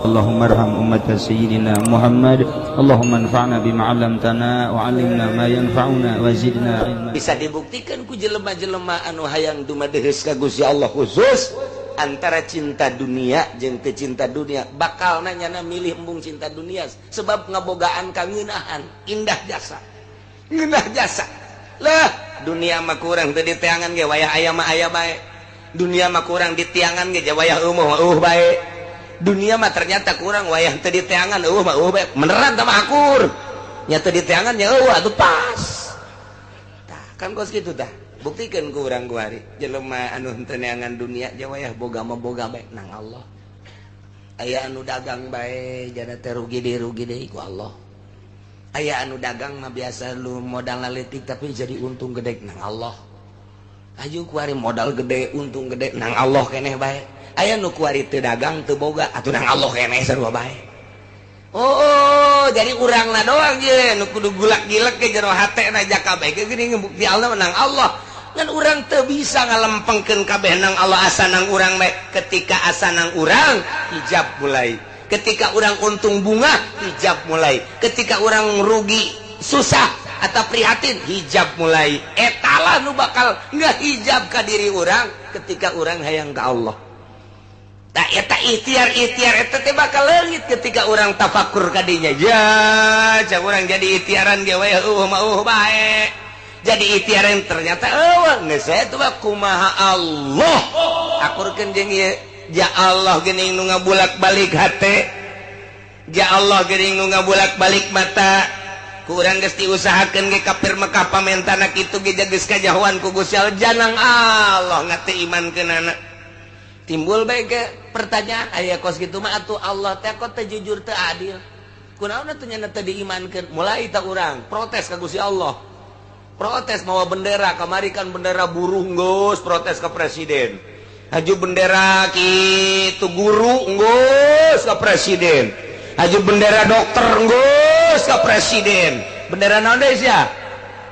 اللهم ارحم أمة سيدنا محمد اللهم انفعنا بما علمتنا وعلمنا ما ينفعنا وزدنا علما. Bisa dibuktikan ku jelema-jelema anu hayang dumadeheus ka Gusti Allah, khusus antara cinta dunia jeung teu cinta dunia, bakal nanya milih embung cinta dunia, sebab ngabogaan kangeunahan, indah jasa, ngeunah jasa lah. Dunia mah kurang teu diteangan ge, wayah aya mah aya bae. Dunia mah kurang diteangan ge, wayah eueuh mah eueuh bae. Dunia mah ternyata kurang, wayah teu diteangan eueuh mah eueuh bae. Beneran tah mah akur nya, teu diteangan nya eueuh atuh pas. Tah kan kos kitu, tah buktikan ku urang kuari, jelema anu henteu neangan dunia je wayah boga mah boga bae nang Allah. Aya anu dagang bae jana teh rugi deui, rugi deui ku Allah. Aya anu dagang mah biasa lu modal leutik tapi jadi untung gede, nang Allah. Aju kuari modal gede, untung gede, nang Allah keneh bae. Aya nu kuari teu dagang, teu boga, atuh nang Allah keneh sarua bae. Oh, jadi urang na doang je nu kudu gulak-gilek ke jero hate na jaka bae geuning bukti Allah nang Allah. Ngan urang teu bisa ngalempengkeun kabeh nang Allah, asa nang urang bae. Ketika asa nang urang, hijab mulai. Ketika urang untung bunga, hijab mulai. Ketika urang rugi, susah atau prihatin, hijab mulai. Etalah nu bakal ngehijab ka diri urang ketika urang hayang ka Allah. Tak eta ikhtiar, ikhtiar eta teh bakal leungit ketika urang tafakur kadinya. Ya, cak urang jadi ikhtiaran ge we eueuh mah eueuh bae. Jadi ikhtiaran ternyata eueuh geus eta mah kumaha Allah. Akurkeun jeung ieu, ja Allah geuning nu ngabulak-balik hate. Ja Allah geuning nu ngabulak-balik mata. Ku urang geus diusahakeun ge kafir Mekah pamentana kitu ge geus kajahoan ku Gusti Allah, janang Allah ngate imankeunana. Timbul bae ke pertanyaan, aya kos gitu mah atuh Allah teh kok teu jujur, teu adil, kunaon atuh nya teu diimankeun? Mulai tak urang protes ka Gusti Allah, protes mawa bendera kamari kan, bendera buruh geus protes ke presiden, haju bendera kitu guru geus ke presiden, haju bendera dokter geus ke presiden, bendera naon deui sia?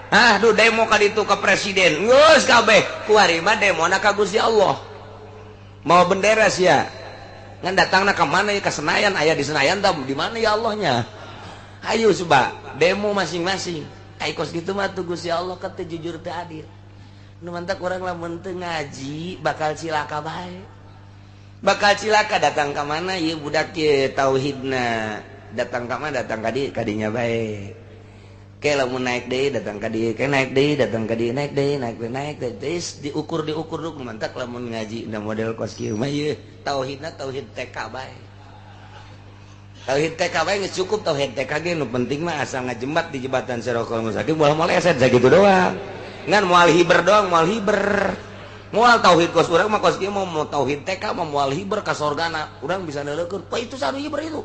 Ah, duh, demo ka ditu ke presiden geus kabeh. Kuari mah demona ka Gusti Allah mau bendera sia, ngan datangna ke mana ya? Ke Senayan. Aya di Senayan tah di mana ya Allahnya? Ayo coba demo masing-masing. Ai kos gitu mah tuh Gusti Allah kata jujur teu adil. Nu mantak urang lamun teu ngaji bakal cilaka bae, bakal cilaka. Datang ka mana ieu budak ye tauhidna? Datang ka mana? Datang ka di kadinya bae. Ke lamun naik deui, datang ka dieu, ke naik deui, datang ka dieu, naik deui, naik deui, naik deui, terus diukur, diukur duk. Mantak lamun ngaji na model kos kieu mah ieu tauhidna tauhid TK bae, tauhid TK bae geus cukup. Tauhid TK ge nu penting mah asal ngajembat di jembatan Sirotol Mustaqim, moal moleset, sakitu doang. Ngan moal hiber doang, moal hiber, moal tauhid kos urang mah kos kieu mah. Mau tauhid TK mah moal hiber ka sorgana. Urang bisa neuleukeun, wah, itu sanu hiber itu,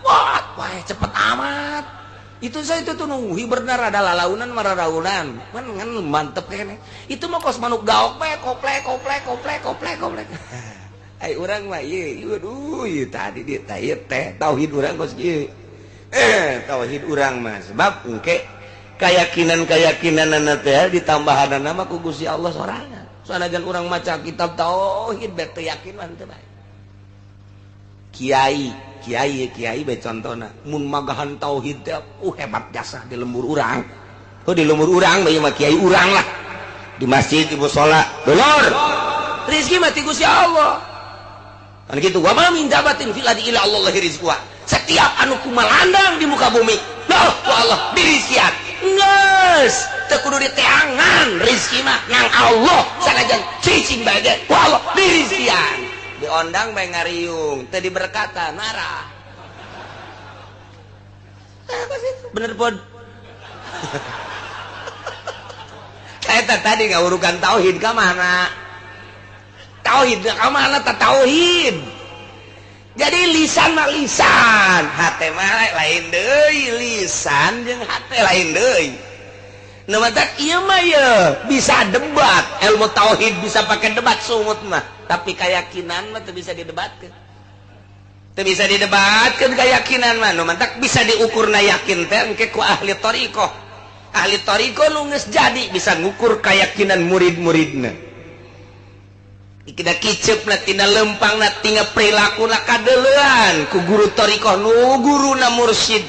wah wah, cepet amat itu. Saya itu tuh nunggu hiberna rada lalaunan, mararaunan man, ngan mantep kene itu mah kos manuk gaok bae, koplek koplek koplek koplek koplek. Ai urang mah ieu, waduh, ieu tadi dia teh ieu teh tauhid urang kos kieu. Tauhid urang mah sebab engke keyakinan-keyakinanana teh ditambahanana mah ku Gusti Allah sorangan. Sanajan urang maca kitab tauhid bae teu yakin mah teu bae. Kiai kiai kiai bae contona, mun magahan tauhid teh hebat jasa di lembur urang. Oh, di lembur urang bae mah kiai urang lah, di masjid, di musala. Dulur, rezeki mah ti Gusti Allah kan gitu. Wa ma min dabatin fil ardi illa Allah rizquha. Setiap anu kumalandang di muka bumi loh ku Allah dirizkian. Geus teu kudu diteangan, rezeki mah nang Allah. Sanajan cicing bae ge ku Allah dirizkian. Diondang bae ngariung, teu diberkatan marah. Apa sih bener pod? Eta tadi ngawurukan tauhid ka mana, tauhid ka mana ta tauhid. Jadi lisan mah lisan, hate mah lain deui. Lisan jeung hate lain deui. Nu matak ieu mah ye bisa debat ilmu tauhid, bisa pakai debat sungut mah, tapi keyakinan mah teu bisa didebatkeun, teu bisa didebatkeun keyakinan mah. Nu matak bisa diukurna yakin teh engke ku ahli thariqah. Ahli thariqah nu geus jadi bisa ngukur keyakinan murid-muridna. Kita kicep na tina lempang na tina perilaku na kadeleuan ku guru thariqah nu guruna mursyid.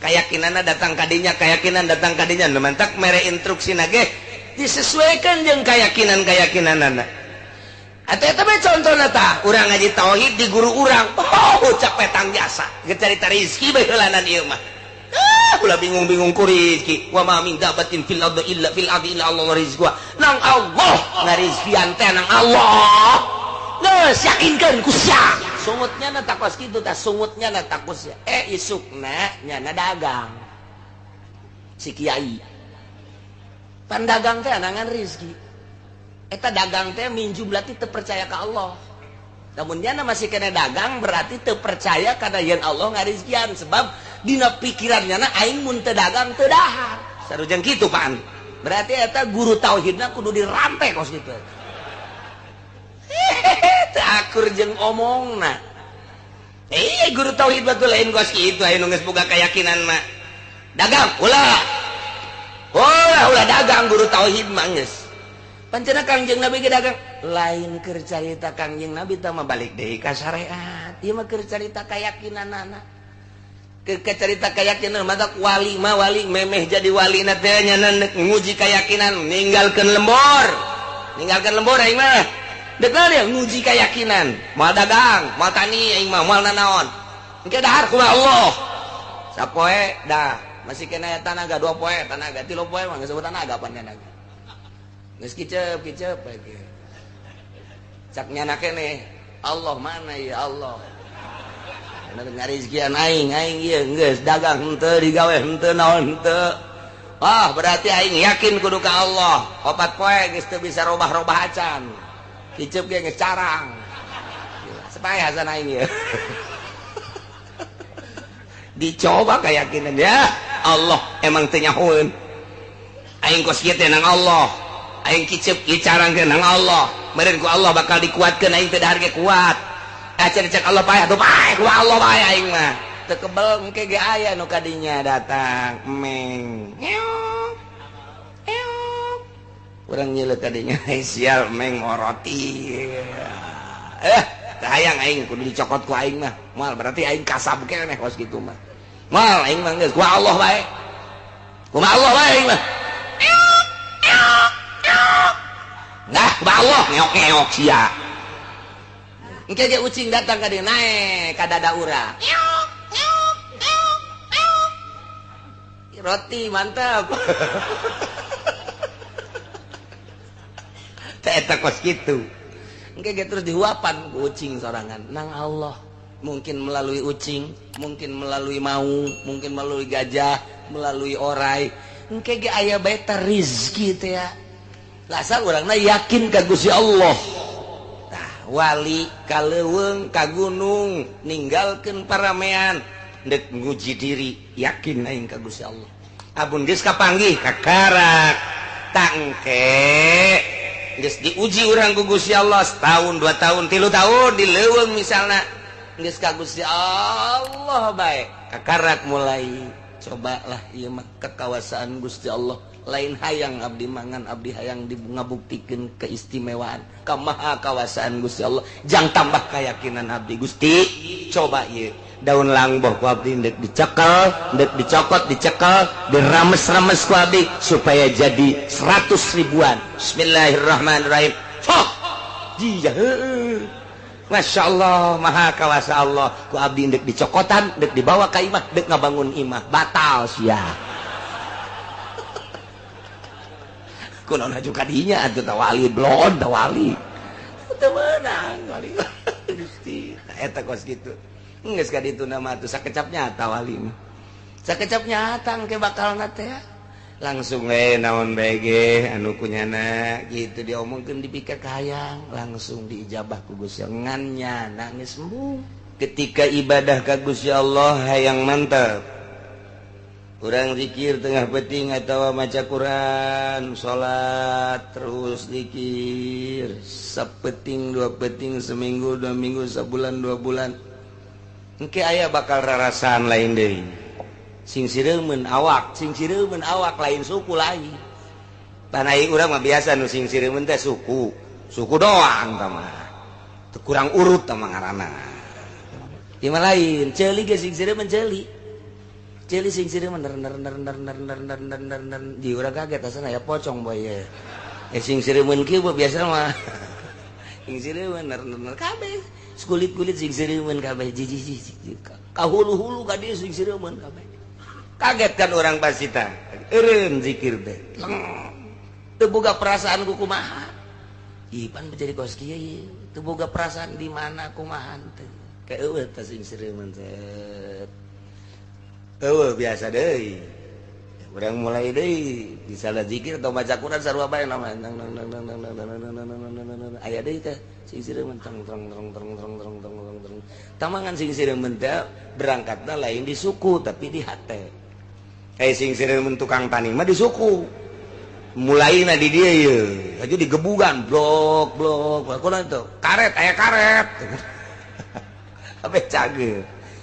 Kayakinanna datang kadinya, keyakinan datang kadinya. Nu mantak mere instruksi na ge disesuaikan jeung keyakinan-keyakinanana. Atuh eta mah contohna tah, urang ngaji tauhid di guru urang. Oh, capek tang jasa. Geus carita rezeki bae heulanan ieu mah. Ulah bingung-bingung ku rezeki. Wa ma min dabatin fil ardi illa fil ardi illa Allah rizquha. Nang Allah ngarizkian teh nang Allah. Geus yakinkeun ku sia. Sungutnya na takos kitu tah, sungutnya na takos sia. Isukna nyana dagang. Si kiai. Pan dagang teh anangan rezeki. Eta dagang teh minjum berarti teu percaya ka Allah. Namun nyana masih kena dagang berarti teu percaya kana yen Allah ngarizkian sebab dina pikirannya na aing mun teu dagang teu dahar. Sarujeng kitu pan. Berarti eta guru tauhidna kudu dirantai kos kitu. Teu akur jeung omongna. Guru tauhid batur lain kos kitu aya nu geus boga keyakinan mah. Dagang ulah. Ulah ulah dagang guru tauhid mah geus. Pancena Kangjeng Nabi ge dagang lain keur carita Kangjeng Nabi tah mah balik deui ka syariat. Ieu mah keur carita kayakinanana. Ke carita keyakinan mata wali mah wali memeh jadi wali na teh nya nguji keyakinan ninggalkeun lembor. Ninggalkeun lembor aing mah. Deuk dia nguji keyakinan. Moal dagang, moal tani aing mah moal nanaon. Engke dahar kumaha Allah. Sapoe dah masih kena tanaga 2 poe tanaga 3 poe mah geus tanaga pan tanaga. Geus kicep-kicep bae. Cak nyana keneh Allah mana ya Allah. Ngarizkian aing aing ieu geus dagang henteu digawe henteu naon henteu. Wah, berarti aing yakin kudu ka Allah. 4 poe geus teu bisa robah-robah acan. Kicep ge geus carang. Supaya hasan aing ieu. Dicoba keyakinan ya. Allah emang teu nyahoeun. Aing kos kieu teh nang Allah. Aing kicep kicarang ke nang Allah. Meureun ku Allah bakal dikuatkeun aing teu dahar ge kuat. Acan cek Allah paeh atuh paeh ku Allah bae aing mah. Teu kebel engke ge aya nu kadinya datang meng. Ngeok. Ngeok. Urang nyeuleuh kadinya sial meng moroti. Teu hayang aing kudu dicokot ku aing mah. Moal berarti aing kasab keneh kos kitu mah. Moal aing mah geus ku Allah bae. Kumaha Allah bae aing mah. Nah, kumaha Allah ngeok-ngeok sia. Engke ge ucing datang ka dieu naek ka dada urang. Roti mantap. Teh eta kos kitu. Engke ge terus dihuapan ku ucing sorangan nang Allah. Mungkin melalui ucing, mungkin melalui maung, mungkin melalui gajah, melalui orai. Engke ge aya bae teh rezeki teh ya. Lasar urangna yakin ka Gusti Allah. Tah wali ka leuweung ka gunung ninggalkeun paramean deuk nguji diri yakin aing ka Gusti Allah. Abun geus kapanggih kakarak tangke geus diuji urang ku Gusti Allah setahun 2 tahun 3 tahun di leuweung misalna geus ka Gusti Allah bae kakarak mulai cobalah ieu mah kekawasaan Gusti Allah. Lain hayang abdi mangan abdi hayang ngabuktikeun keistimewaan kamaha kawasaan Gusti Allah jang tambah keyakinan abdi Gusti coba ieu daun langboh ku abdi ndek dicekel ndek dicokot dicekel dirames-rames ku abdi supaya jadi 100 ribuan. Bismillahirrahmanirrahim. Sok jia Masya Allah maha kawasa Allah ku abdi ndek dicokotan ndek dibawa ka imah ndek ngabangun imah batal sia. Kunaon aju kadinya atuh tawali blon tawali teu meunang wali Gusti eta kos kitu geus ka ditu mah atuh sakecap nyata wali mah sakecap nyata engke bakalna teh langsung we naon bae ge anu kunyana kitu diomongkeun dipikir kahayang langsung diijabah ku Gusti ngan nyana geus embung ketika ibadah ka Gusti Allah hayang mantep. Urang zikir tengah peting atau maca Quran, salat terus zikir sapeting 2 peting seminggu 2 minggu sebulan 2 bulan. Engke aya bakal rarasaan lain deui. Sing sireumeun awak, sing sireumeun awak lain suku lain. Tanah urang mah biasa nu sing sireumeun teh suku. Suku doang tah mah. Teu kurang urut tah mah ngaranna. Ieu mah lain, ceuli ge sing sireumeun ceuli. Ceuli sing sireumeun ner ner ner ner ner ner ner ner ner ner. Di urang kaget asana ya pocong boy ye. Eh, sing sireumeun kieu biasa mah. Sing sireumeun ner ner ner kabeh. Kulit-kulit sing sireumeun kabeh jiji jiji. Ka hulu-hulu ka dieu sing sireumeun kabeh. Kaget kan orang pasti tah. Eureun zikir teh. Teu boga perasaan ku kumaha. Ipan menjadi kos kieu ieu. Teu boga perasaan di mana kumaha teh. Kayak eueuh teh sing sireumeun set. Eueuh biasa deui. Urang mulai deui misalnya zikir atau baca Quran sarua bae nama nang nang nang nang nang nang nang nang nang nang nang aya deui teh sing sireumeun teng teng teng teng teng teng teng teng teng. Tamangan sing sireumeun teh berangkatna lain di suku tapi di hate. Kayak sing sireumeun tukang tani mah di suku. Mulaina di dia ye aja digebugan blok blok kunaon itu karet aya karet kabeh cageur.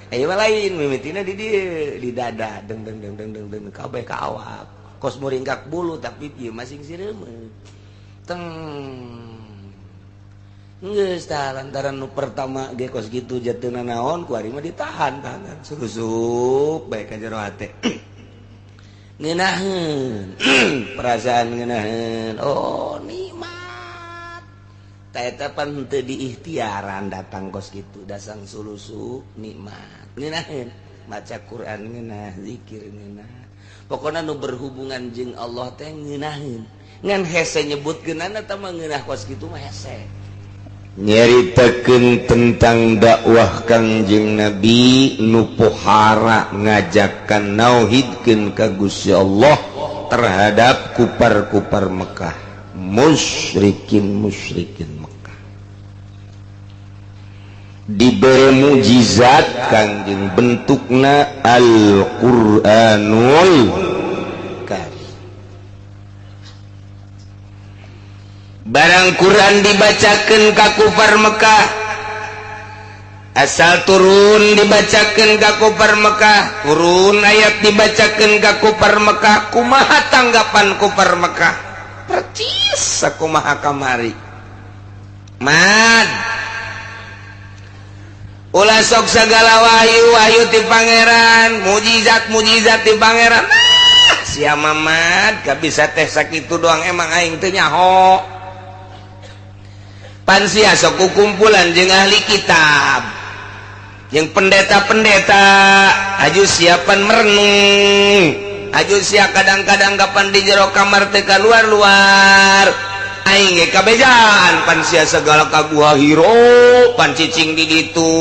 Aya mah lain mimitina di dia di dada deng deng deng deng deng deng kabeh ka awak kos muringkak bulu tapi ieu mah sing sireumeun teng geus tah lantaran nu pertama ge kos kitu jatuhna naon ku ari mah ditahan tahan susup bae ka jero hate ngeunaheun perasaan ngeunaheun oh nikmat ta eta pan henteu diikhtiaran datang kos kitu dasang sulusup nikmat ngeunaheun maca Quran ngeunah zikir ngeunah pokona nu berhubungan jeung Allah teh ngeunaheun ngan hese nyebutkeunana tah mah ngeunah kos kitu mah hese. Nyaritakeun tentang dakwah Kangjeng Nabi nu pohara ngajakan nauhidkeun ka Gusti Allah terhadap kupar-kupar Mekah, musyrikin-musyrikin Mekah. Diberi mujizat Kangjeng bentukna Al-Qur'anul Karim. Barang Quran dibacakan ka kufar Mekah, asal turun dibacakan ka kufar Mekah, turun ayat dibacakan ka kufar Mekah, kumaha tanggapan kufar Mekah? Percis sakumaha kamari. Mad ulah sok segala wahyu wahyu ti pangeran, mujizat mujizat ti pangeran. Ah, sia mamad gak bisa teh sakitu doang emang aing teu nyaho. Pan sia sok kumpulan jeung ahli kitab jeung pendeta-pendeta aju siapan merenung aju sia kadang-kadang kapan di jero kamar teh keluar-luar aing ge kabejaan pan sia segala ka Gua Hiro pan cicing di ditu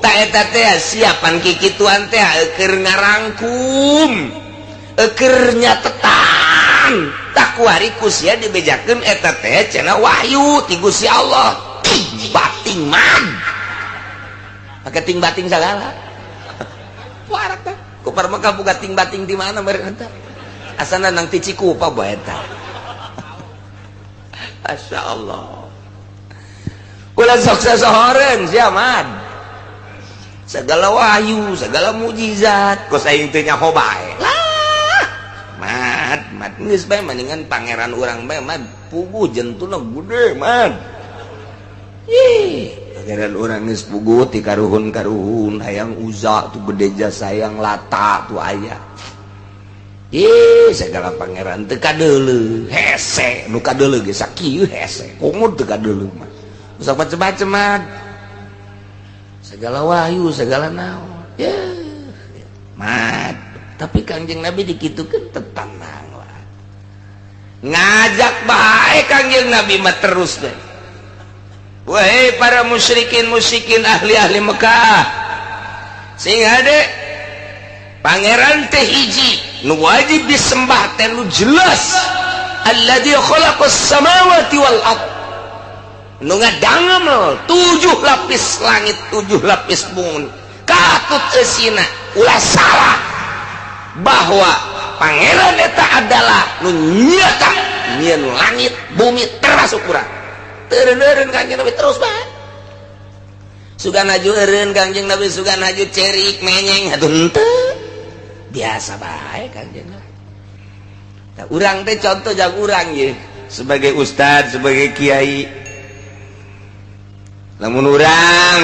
ta eta teh siapan kikituan teh keur ngarangkum keur nyatetan takuari ku sia dibejakeun eta teh cenah wahyu ti Gusti Allah. Bating man pake ting bating sagala warak teh kupar Mekah buka ting bating di mana meureun eta asana nang ti Cikupa bae eta. Masya Allah ulah sok sasohoreun sia man segala wahyu segala mujizat kos aing teu nyaho bae lah mad mad geus bae mendingan pangeran urang bae mad puguh jentuna gede mad. Ih, pangeran urang geus puguh ti karuhun-karuhun hayang Uza tuh gede jasa hayang Lata tuh aya. Ih, segala pangeran teu kadeuleu hese nu kadeuleu ge sakieu hese komo teu kadeuleu mah sok macem-macem mad segala wahyu segala naon ya mad. Tapi Kangjeng Nabi dikitukeun tenang lah ngajak bae Kangjeng Nabi mah terus deh. Wahai para musyrikin musyrikin ahli-ahli Mekah sing hade pangeran teh hiji nu wajib disembah teh nu jelas alladzi khalaqas samawati wal ard nu ngadangem 7 lapis langit 7 lapis bumi katut eusina ulah salah bahwa pangeran eta adalah nu nyata nyieun langit bumi termasuk urang. Teureun-eureun Kangjeng Nabi terus bae sugan haju eureun Kangjeng Nabi sugan haju cerik menyeng atuh henteu biasa bae Kangjeng Nabi. Tah urang teh contoh jang urang ye Sebagai ustad, sebagai kiai, lamun urang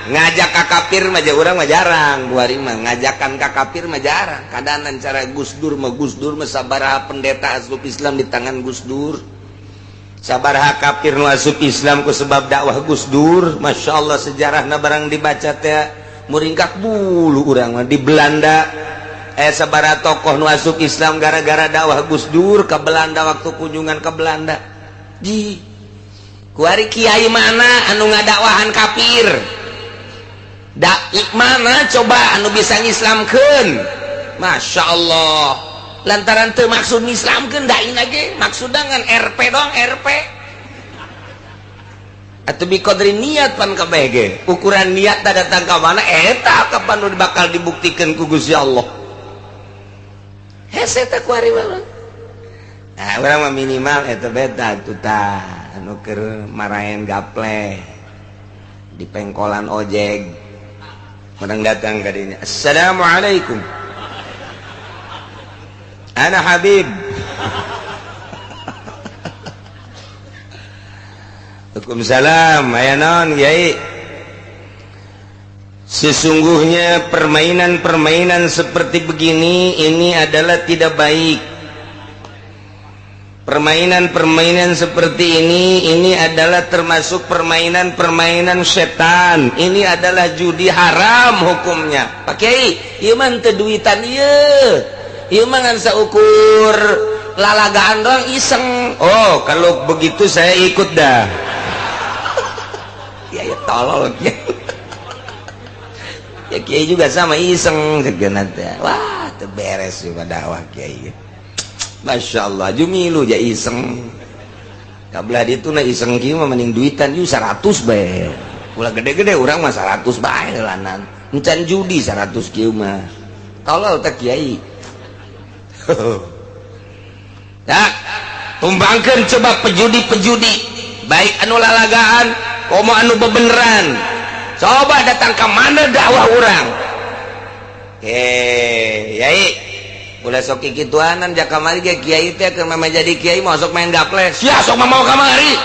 ngajak ka kafir mah, urang mah jarang. Buari mah ngajakan ka kafir mah jarang. Kadanan cara Gus Dur mah, Gus Dur mah sabaraha pendeta asup Islam di tangan Gus Dur, sabaraha kafir nu asup Islam ku sebab dakwah Gus Dur. Masya Allah, sejarahna barang dibaca teh muringkak bulu urang mah. Di Belanda sabaraha tokoh nu asup Islam gara-gara dakwah Gus Dur ke Belanda, waktu kunjungan ke Belanda. Di kuari kiai mana anu ngadakwahan kafir? Dai mana coba anu bisa ngislamkeun? Masya Allah, lantaran teu maksud ngislamkeun dai lagi, maksudna ngan RP doang, RP atau biqodri niat. Pan kabeh ge ukuran niat tak datang ka mana, eta kapan nu bakal dibuktikan ku Gusti Allah. Hese teh kuari mah. Nah, urang mah minimal eta beta tuh tah anu keur maraen gaple di pengkolan ojek, orang datang ka dinya, "Assalamualaikum, ana Habib." "Waalaikumsalam, aya naon, Kiai?" "Sesungguhnya permainan-permainan seperti begini ini adalah tidak baik. Permainan-permainan seperti ini adalah termasuk permainan-permainan setan. Ini adalah judi, haram hukumnya." "Pak Kiai, ieu mah teu duitan ieu. Ieu mah ngan saukur lalagaan doang, iseng." "Oh, kalau begitu saya ikut dah." Ya ya, tolol ya. Ya, kiai juga sama iseng segenat teh. Wah, teu beres juga dakwah kiai. Masya Allah, jumilu ja iseng. Kabelah itu na iseng kieu mah mending duitan yuk 100 bae. Ulah gede-gede, urang mah 100 bae lanan. Encan judi 100 kieu mah. Tolol teh kiai. Ya, tumbangkeun coba pejudi-pejudi, baik anu lalagaan komo anu bebeneran. Coba datang ke mana dakwah urang? Eh, yai, ulah sok kikituanan. Ja kamari ge kiai teh keur mah jadi kiai mau sok main gaple. Sia sok mah mau kamari.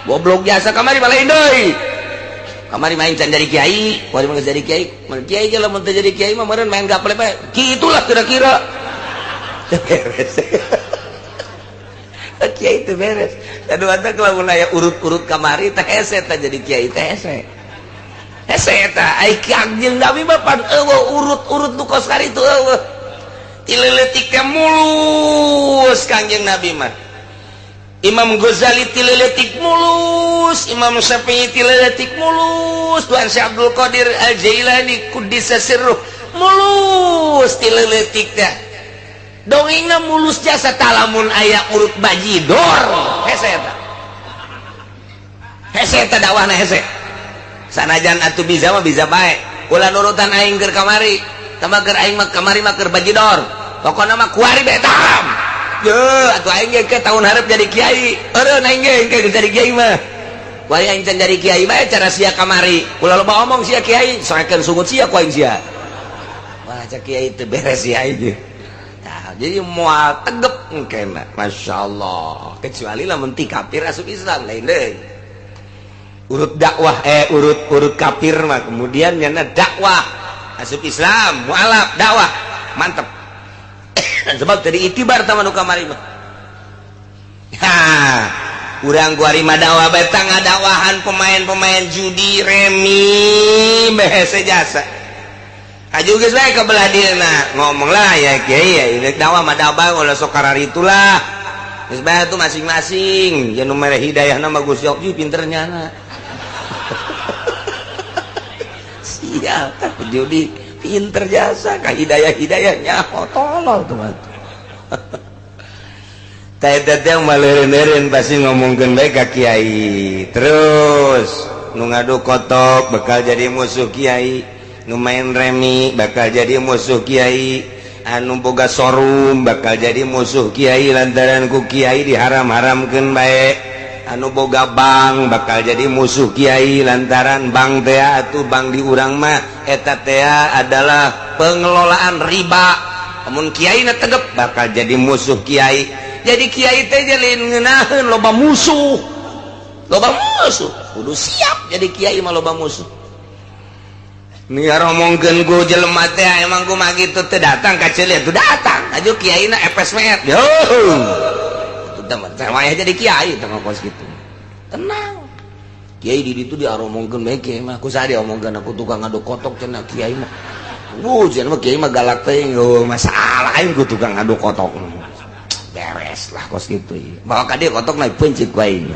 Goblok jasa kamari balain deui. Kamari main can jadi kiai, kuari mah jadi kiai. Mun kiai ge lamun teu jadi kiai mah meureun main gaple bae. Kitulah kira-kira. Teu beres. Kiai teu beres. Aduh, anta lamun aya urut-urut kamari teh hese teh jadi kiai teh hese. Hese eta ai Kangjeng Nabi mah pan eueuh urut-urut nu kos kitu, eueuh. Ti leutik mulus Kangjeng Nabi mah. Imam Ghazali ti leutik mulus, Imam Syafi'i ti leutik mulus, Tuan Syekh Abdul Qadir Al Jailani kuddisa sirruh mulus ti leutik teh. Dongengna mulus jasa. Talamun aya urut bajidor, hese eta. Hese eta dakwahna hese. Sanajan atuh bisa mah bisa bae. Ulah nurutan aing keur kamari. Tambah keur aing mah kamari mah keur bajidor. Pokokna mah kuari bae haram. Ye, atuh aing ge ke tahun hareup jadi kiai. Eureun aing ge ke jadi kiai mah. Kuari aing can jadi kiai bae cara sia kamari. Ulah loba omong sia kiai, soekeun sungut sia ku aing sia. Wah, cak kiai teu beres sia aing. Nah, jadi moal tegep engkena. Masya Allah. Kecuali lamun ti kafir asup Islam lain deui. Urut dakwah urut urut kafir mah kemudian nyana dakwah asup Islam, mualaf dakwah mantep. Sebab tadi itibar tama nu kamari mah. Ha, urang kuari mah dakwah bae ngadakwahan pemain-pemain judi remi behese jasa. Aju geus bae ka belah dieuna ngomong lah ya kiai ya, ini dakwah mah dakwah ulah sok kararitulah. Geus bae tuh masing-masing, ya nu mere hidayahna mah Gusti Allah, pinter nyana. Sial, tapi judi pinter jasa ka hidayah-hidayahnya, oh, tolol tuh mah. Teh teh maleureun pasti ngomongkeun bae ka kiai. Terus nu ngadu kotok bakal jadi musuh kiai, nu main remi bakal jadi musuh kiai, anu boga sorum bakal jadi musuh kiai lantaran ku kiai diharam-haramkeun bae. Anu boga bank bakal jadi musuh kiai lantaran bank teh atuh bank di urang mah eta teh adalah pengelolaan riba. Amun kiai na tegep bakal jadi musuh kiai. Jadi kiai teh lain ngeunaheun, loba musuh, loba musuh, kudu siap jadi kiai mah loba musuh. Nih ngomongkeun ku jelema teh, emang kumaha kitu teh, datang ka ceuli tuh, datang aju kiai na epes met yo. Itu teh mah jadi kiai teh mah kos kitu. Tenang, kiai di ditu diaromongkeun bae. Kiai mah ku saha diomongkeun? Aku tukang ngaduk kotok cenah kiai mah. Wuh, cenah mah kiai mah galak teh. Oh, masalah aing ku tukang ngaduk kotok. Beres lah kos kitu. Bawa ka dieu kotok, naik pencit ku aing.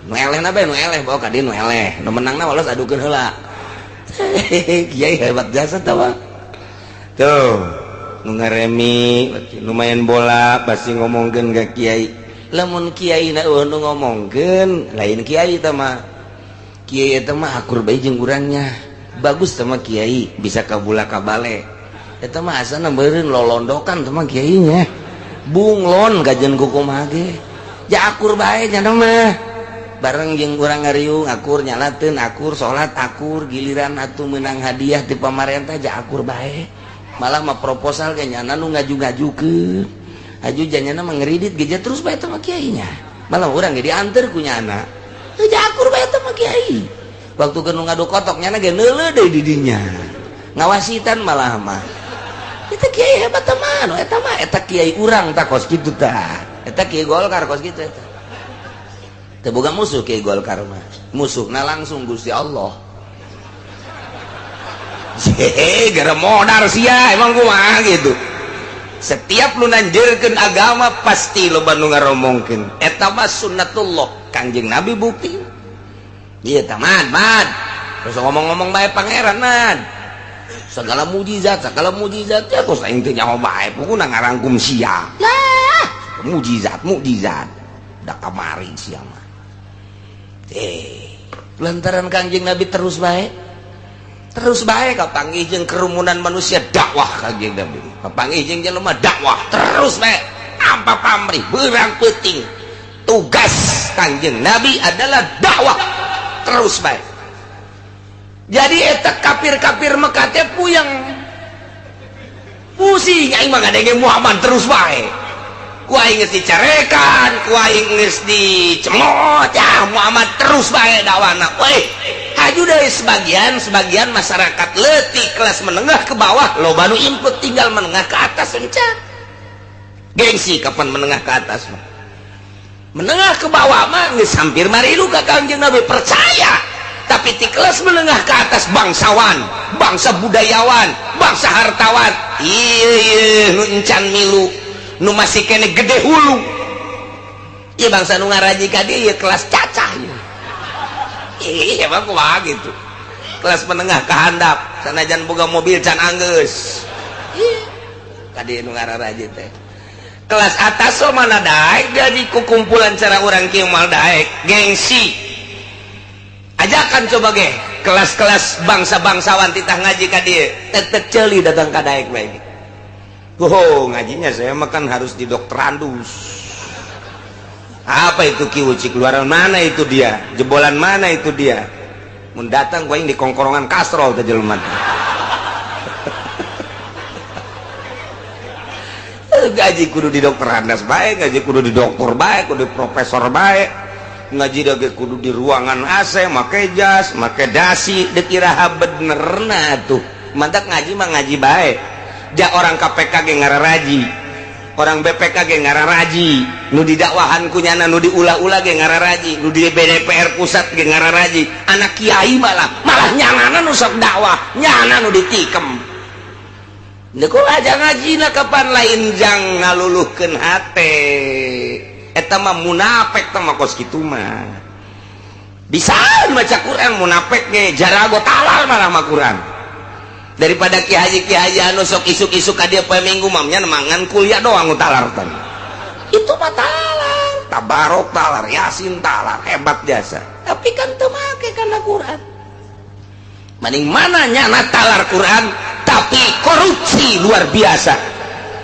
Nu eleh na bae, nu eleh bawa ka dieu, nu eleh. Nu menangna walos adukeun heula. Kiai hebat jasa tawa. Tuh, nu ngaremi, nu main bola pasti ngomongkeun ka kiai. Lamun kiai na eueuh nu ngomongkeun, lain kiai tah mah. Kiai eta mah akur bae jeung urangnya. Bagus tah mah kiai, bisa kabula kabale. Eta mah asana meureun lolondokan tah mah kiainya. Bunglon kajen kukumaha ge. Ja akur bae nya mah. Bareng jeung urang ngariung akur, nyalateun akur, salat akur, giliran atuh menang hadiah ti pamarentah ja akur bae. Malah mah proposal ge nyana nu ngaju-ngajukeun. Aju janyana mah ngeridit ge terus bae teh mah kiainya. Malah urang ge dianter ku nyana. Ja akur bae teh mah kiai. Waktu keur nu ngadu kotok nyana ge neuleuh deui di dinya. Ngawasitan malah mah. Eta kiai hebat teh mah, eta mah eta kiai urang tah kos kitu tah. Eta kiai Golkar kos kitu eta. Teu boga musuh kiai Golkar mah. Musuhna langsung Gusti Allah. Hehe, gara modar sia, emang kumaha gitu. Setiap lu nanjirkeun agama pasti loba nu ngaromongkeun. Eta mah sunnatullah, Kangjeng Nabi bukti. Ieu tah mad, mad. Terus ngomong-ngomong bae pangeran mad. Segala mujizat, segala mujizat ya kos aing teh nyaho bae, pokona ngarangkum sia. Lah, mujizat, mujizat. Da kamari sia mah. Lantaran Kangjeng Nabi terus bae. Terus bae kapanggih jeung kerumunan manusia dakwah Kangjeng Nabi. Kapanggih jeung jelema dakwah terus bae. Tanpa pamrih, beurang peuting. Tugas Kangjeng Nabi adalah dakwah terus bae. Jadi eta kafir-kafir Mekah teh puyeng. Pusing aing mah ngadenge Muhammad terus bae. Ku aing geus dicarekan, ku aing geus dicemooh, ya Muhammad terus bae dakwana. Weh, haju dari sebagian sebagian masyarakat leutik kelas menengah ke bawah loba nu input, tinggal menengah ke atas encan. Gengsi kapan menengah ke atas mah. Menengah ke bawah mah geus hampir marilu ka Kangjeng Nabi, percaya. Tapi di kelas menengah ke atas bangsawan, bangsa budayawan, bangsa hartawan, iya iya nu encan milu, nu masih kene gede hulu. Iya bangsa nu ngaraji ka dieu kelas cacah ieu. Iya emang kumaha gitu. Kelas menengah ke handap, sanajan boga mobil can anggeus. Iya. Ka dieu nu ngararaji teh. Kelas atas so mana daek jadi kukumpulan cara urang kieu moal daek, gengsi. Ajakan coba ge kelas-kelas bangsa-bangsawan titah ngaji ka dieu, tek-tek ceuli datang ka daek bae. Oh, ngajinya saya makan harus di dokterandus. Apa itu kiuci, keluaran mana itu dia? Jebolan mana itu dia? Mun datang gua di kongkorongan kastrol teh jelema. Gaji kudu di dokterandas bae, gaji kudu di dokter bae, kudu di profesor bae. Ngaji dage kudu di ruangan AC, make jas, make dasi, dek iraha benerna tuh. Mantak ngaji mah ngaji bae. Ja orang KPK ge ngararaji, orang BPK ge ngararaji, nu didakwahan ku nyana, nu diulah-ulah ge ngararaji, nu di DPR pusat ge ngararaji. Anak kiai malah malah nyanana nu sok dakwah, nyana nu ditikem. Deuk aja ngajina kapan lain jang ngaluluhkeun hate. Eta mah munafik teh mah kos kitu mah. Bisa maca Quran munafik ge jarago talal malah mah Quran. Daripada ki haji anu sok isuk-isuk ka dieu poe Minggu mamnya mangan kuliah doang talar teh. Itu mah talar, tabarok talar, yasin talar, hebat jasa. Tapi kan teu make kana Quran. Mending mana nyana talar Quran tapi korupsi luar biasa,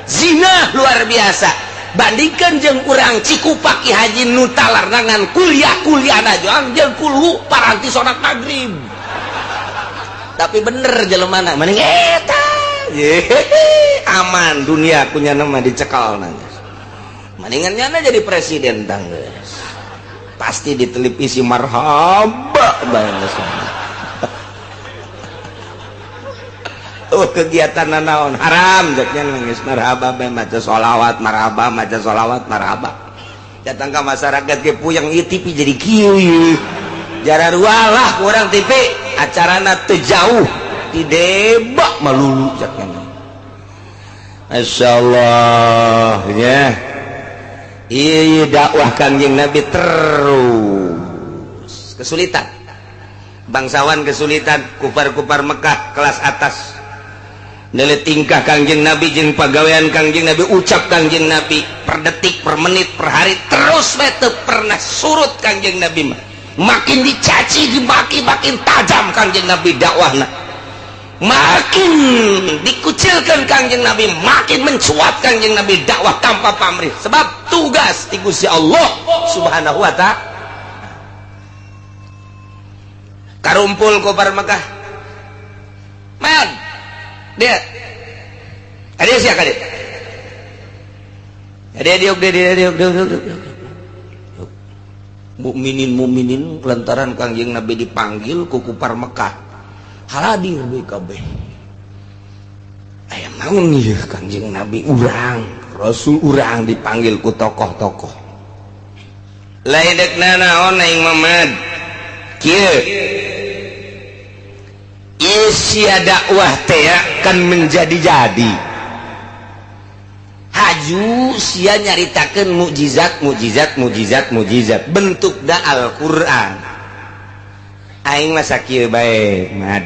zina luar biasa. Bandingkan jeung urang Cikupa ki haji nu talar nangan kuliah-kuliah na jeung kulhu paranti salat maghrib. Tapi bener jelemana mending eta aman dunia kunya nama dicekal nangis. Mendingan nyana jadi presiden tanggeus. Pasti di televisi marhaba bae geus. Oh kegiatan naon haram cek nya geus marhaba bae maca sholawat marhaba maca sholawat marhaba. Datang ka masyarakat ge puyeng ieu TV jadi kieu ieu. Jararualah kurang TV acarana teu jauh ti debak melulu cek nya. Masyaallah ya. Iya dakwah Kangjeng Nabi terus kesulitan, bangsawan kesulitan, kupar-kupar Mekah kelas atas nilai tingkah Kangjeng Nabi jeung pagawean Kangjeng Nabi, ucap Kangjeng Nabi per detik, per menit, per hari terus we teu pernah surut Kangjeng Nabi mah. Makin dicaci dimaki makin tajam Kangjeng Nabi dakwahna, makin dikucilkan Kangjeng Nabi makin mencuat Kangjeng Nabi dakwah tanpa pamrih, sebab tugas ti Gusti Allah Subhanahu wa ta'ala. Karumpul kopar Mekah man dia ada sia kade ada diuk dia diuk diuk mukminin mukminin lantaran Kangjeng Nabi dipanggil ku kupar Mekah hadir BKB aya naon ieu Kangjeng Nabi urang Rasul urang dipanggil ku tokoh-tokoh lain dek nanaon aing Mamad kieu isia dakwah teh kan menjadi-jadi haju sia nyaritakeun mukjizat mukjizat mukjizat mukjizat bentuk da Al-Qur'an aing mah sakieu bae Mad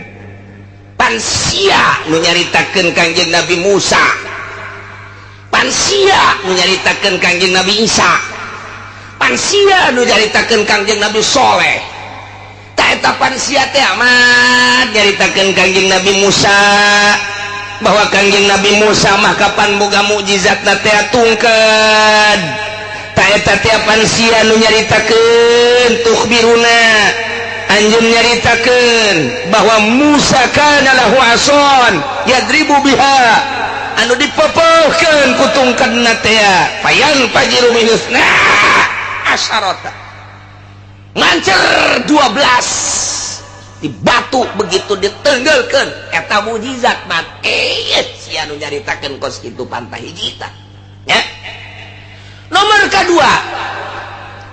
pan sia nu nyaritakeun Kangjeng Nabi Musa, pan sia nu nyaritakeun Kangjeng Nabi Isa, pan sia nu nyaritakeun Kangjeng Nabi Soleh. Ta eta pan sia teh amat nyaritakeun Kangjeng Nabi Musa bahwa Kangjeng Nabi Musa mah kapan boga mukjizatna teh tungkeud. Ta eta teh pan sia nu nyaritakeun tukhbiruna anjeun nyaritakeun bahwa Musa kana lahu ason yadribu biha anu dipopohkeun ku tungkadna teh payan fajiru minusna asarota ngancer 12 di batu begitu ditenggelkeun eta mukjizat mat sia nu nyaritakeun kos kitu pantah hiji tah nya. Nomor kedua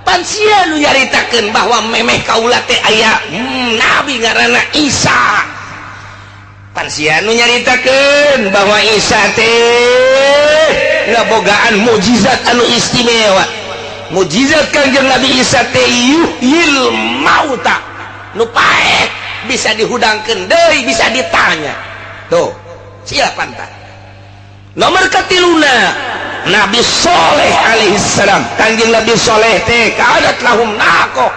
pan sia nu nyaritakeun bahwa memeh kaula teh aya nabi ngaranna Isa, pan sia nu nyaritakeun bahwa Isa teh ngabogaan mukjizat anu istimewa, mukjizat Kangjeng Nabi Isa teh yuhyil mauta nu paeh bisa dihudangkeun deui bisa ditanya tuh sia pantah. Nomor katiluna Nabi Soleh alaihissalam, Kangjeng Nabi Soleh teh kadat lahum naqoh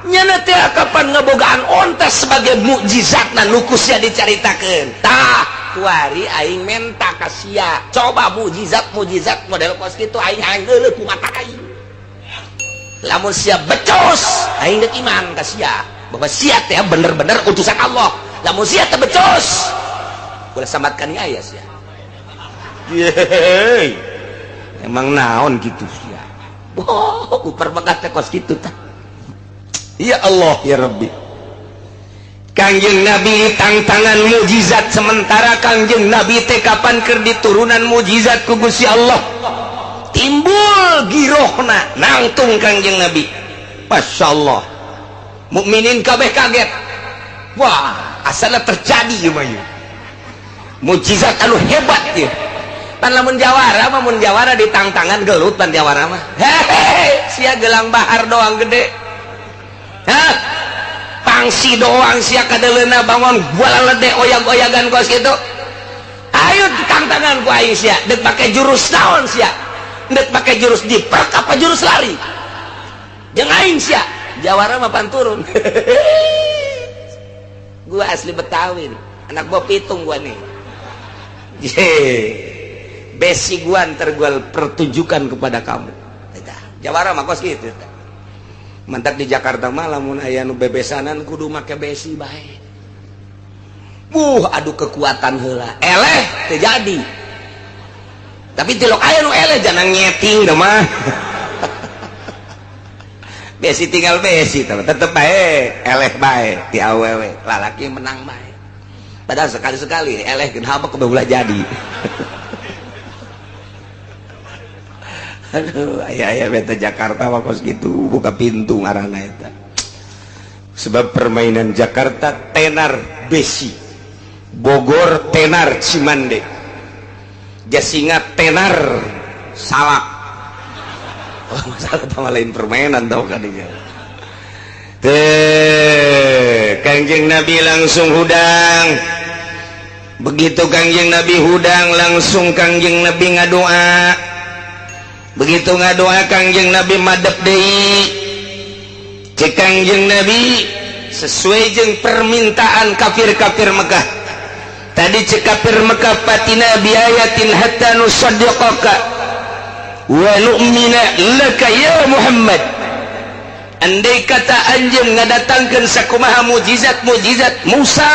nyana teh kapan ngebogaan onta sebagai mukjizatna nu ku sia dicaritakeun. Tah kuari aing menta ka sia coba mukjizat mukjizat model kos kitu aing hayang geuleuh ku mata aing, lamun sia becus aing deuk iman ka sia bahwa sia teh bener-bener utusan Allah, lamun sia teh becus ulah samatkan aya sia. Yeay, emang naon gitu sia. Wah, ku perbegat teh kos kitu tah. Ya Allah ya Rabbi. Kangjeng Nabi tangtangan mukjizat sementara Kangjeng Nabi teh kapan keur diturunan mukjizat ku Gusti Allah. Timbul girohna nangtung Kangjeng Nabi. Masyaallah. Mukminin kabeh kaget. Wah, asalna terjadi ieu mah ieu. Mukjizat anu hebat ieu. Pan lamun jawara mah mun jawara ditangtangan gelut pan jawara mah. Hehehe, sia gelang bahar doang gede. Hah? Pangsi doang sia kadeleuna bangun bola lede oyag-oyagan kos kitu. Ayo ditangtangan ku aing sia, deuk make jurus naon sia? Deuk make jurus diprek apa jurus lari? Jeung aing sia, jawara mah pan turun. Gua asli Betawi nih, anak gua pitung gua nih. Ye. Besi gua ntar gua pertunjukan kepada kamu. Jawara mah kos kitu. Mantak di Jakarta mah lamun aya nu bebesanan kudu make besi bae. Adu kekuatan heula. Eleh teu jadi. Tapi tilok aya nu eleh jangan nyeting dah mah. Besi tinggal besi tetep bae eleh bae di awewe lalaki menang bae. Padahal sekali-sekali eleh kenapa kebeula jadi. Aduh, aya-aya beta Jakarta mah kos kitu buka pintu ngaranna eta. Sebab permainan Jakarta tenar besi, Bogor tenar Cimande, Jasinga tenar salak. Oh, masalah sama lain permainan tau kan dia. Teh, Kangjeng Nabi langsung hudang. Begitu Kangjeng Nabi hudang langsung Kangjeng Nabi ngadoa. Begitu ngadoa Kangjeng Nabi madep deui. Cek Kangjeng Nabi sesuai jeung permintaan kafir-kafir Mekah. Tadi cek kafir Mekah fatina biayatin hatta nusaddiqaka wa nu'mina laka ya Muhammad. Andai kata anjeun ngadatangkeun sakumaha mujizat-mujizat Musa,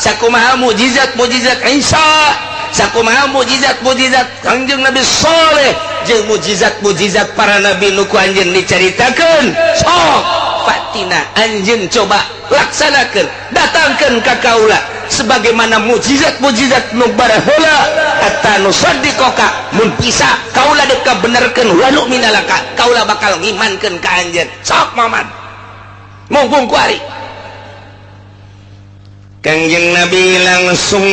sakumaha mujizat-mujizat Isa, sakumaha mujizat-mujizat Kangjeng Nabi Saleh jeung mujizat-mujizat para nabi nu ku anjeun dicaritakeun, sok fatina anjeun coba laksanakeun, datangkeun ka kaula sebagaimana mujizat-mujizat nu baraheula hatta nusaddiqaka, mun bisa kaula dek kabenerkeun wa nu'mina laka, kaula bakal ngimankeun ka anjeun. Sok Muhammad mumpung kuari. Kangjeng Nabi langsung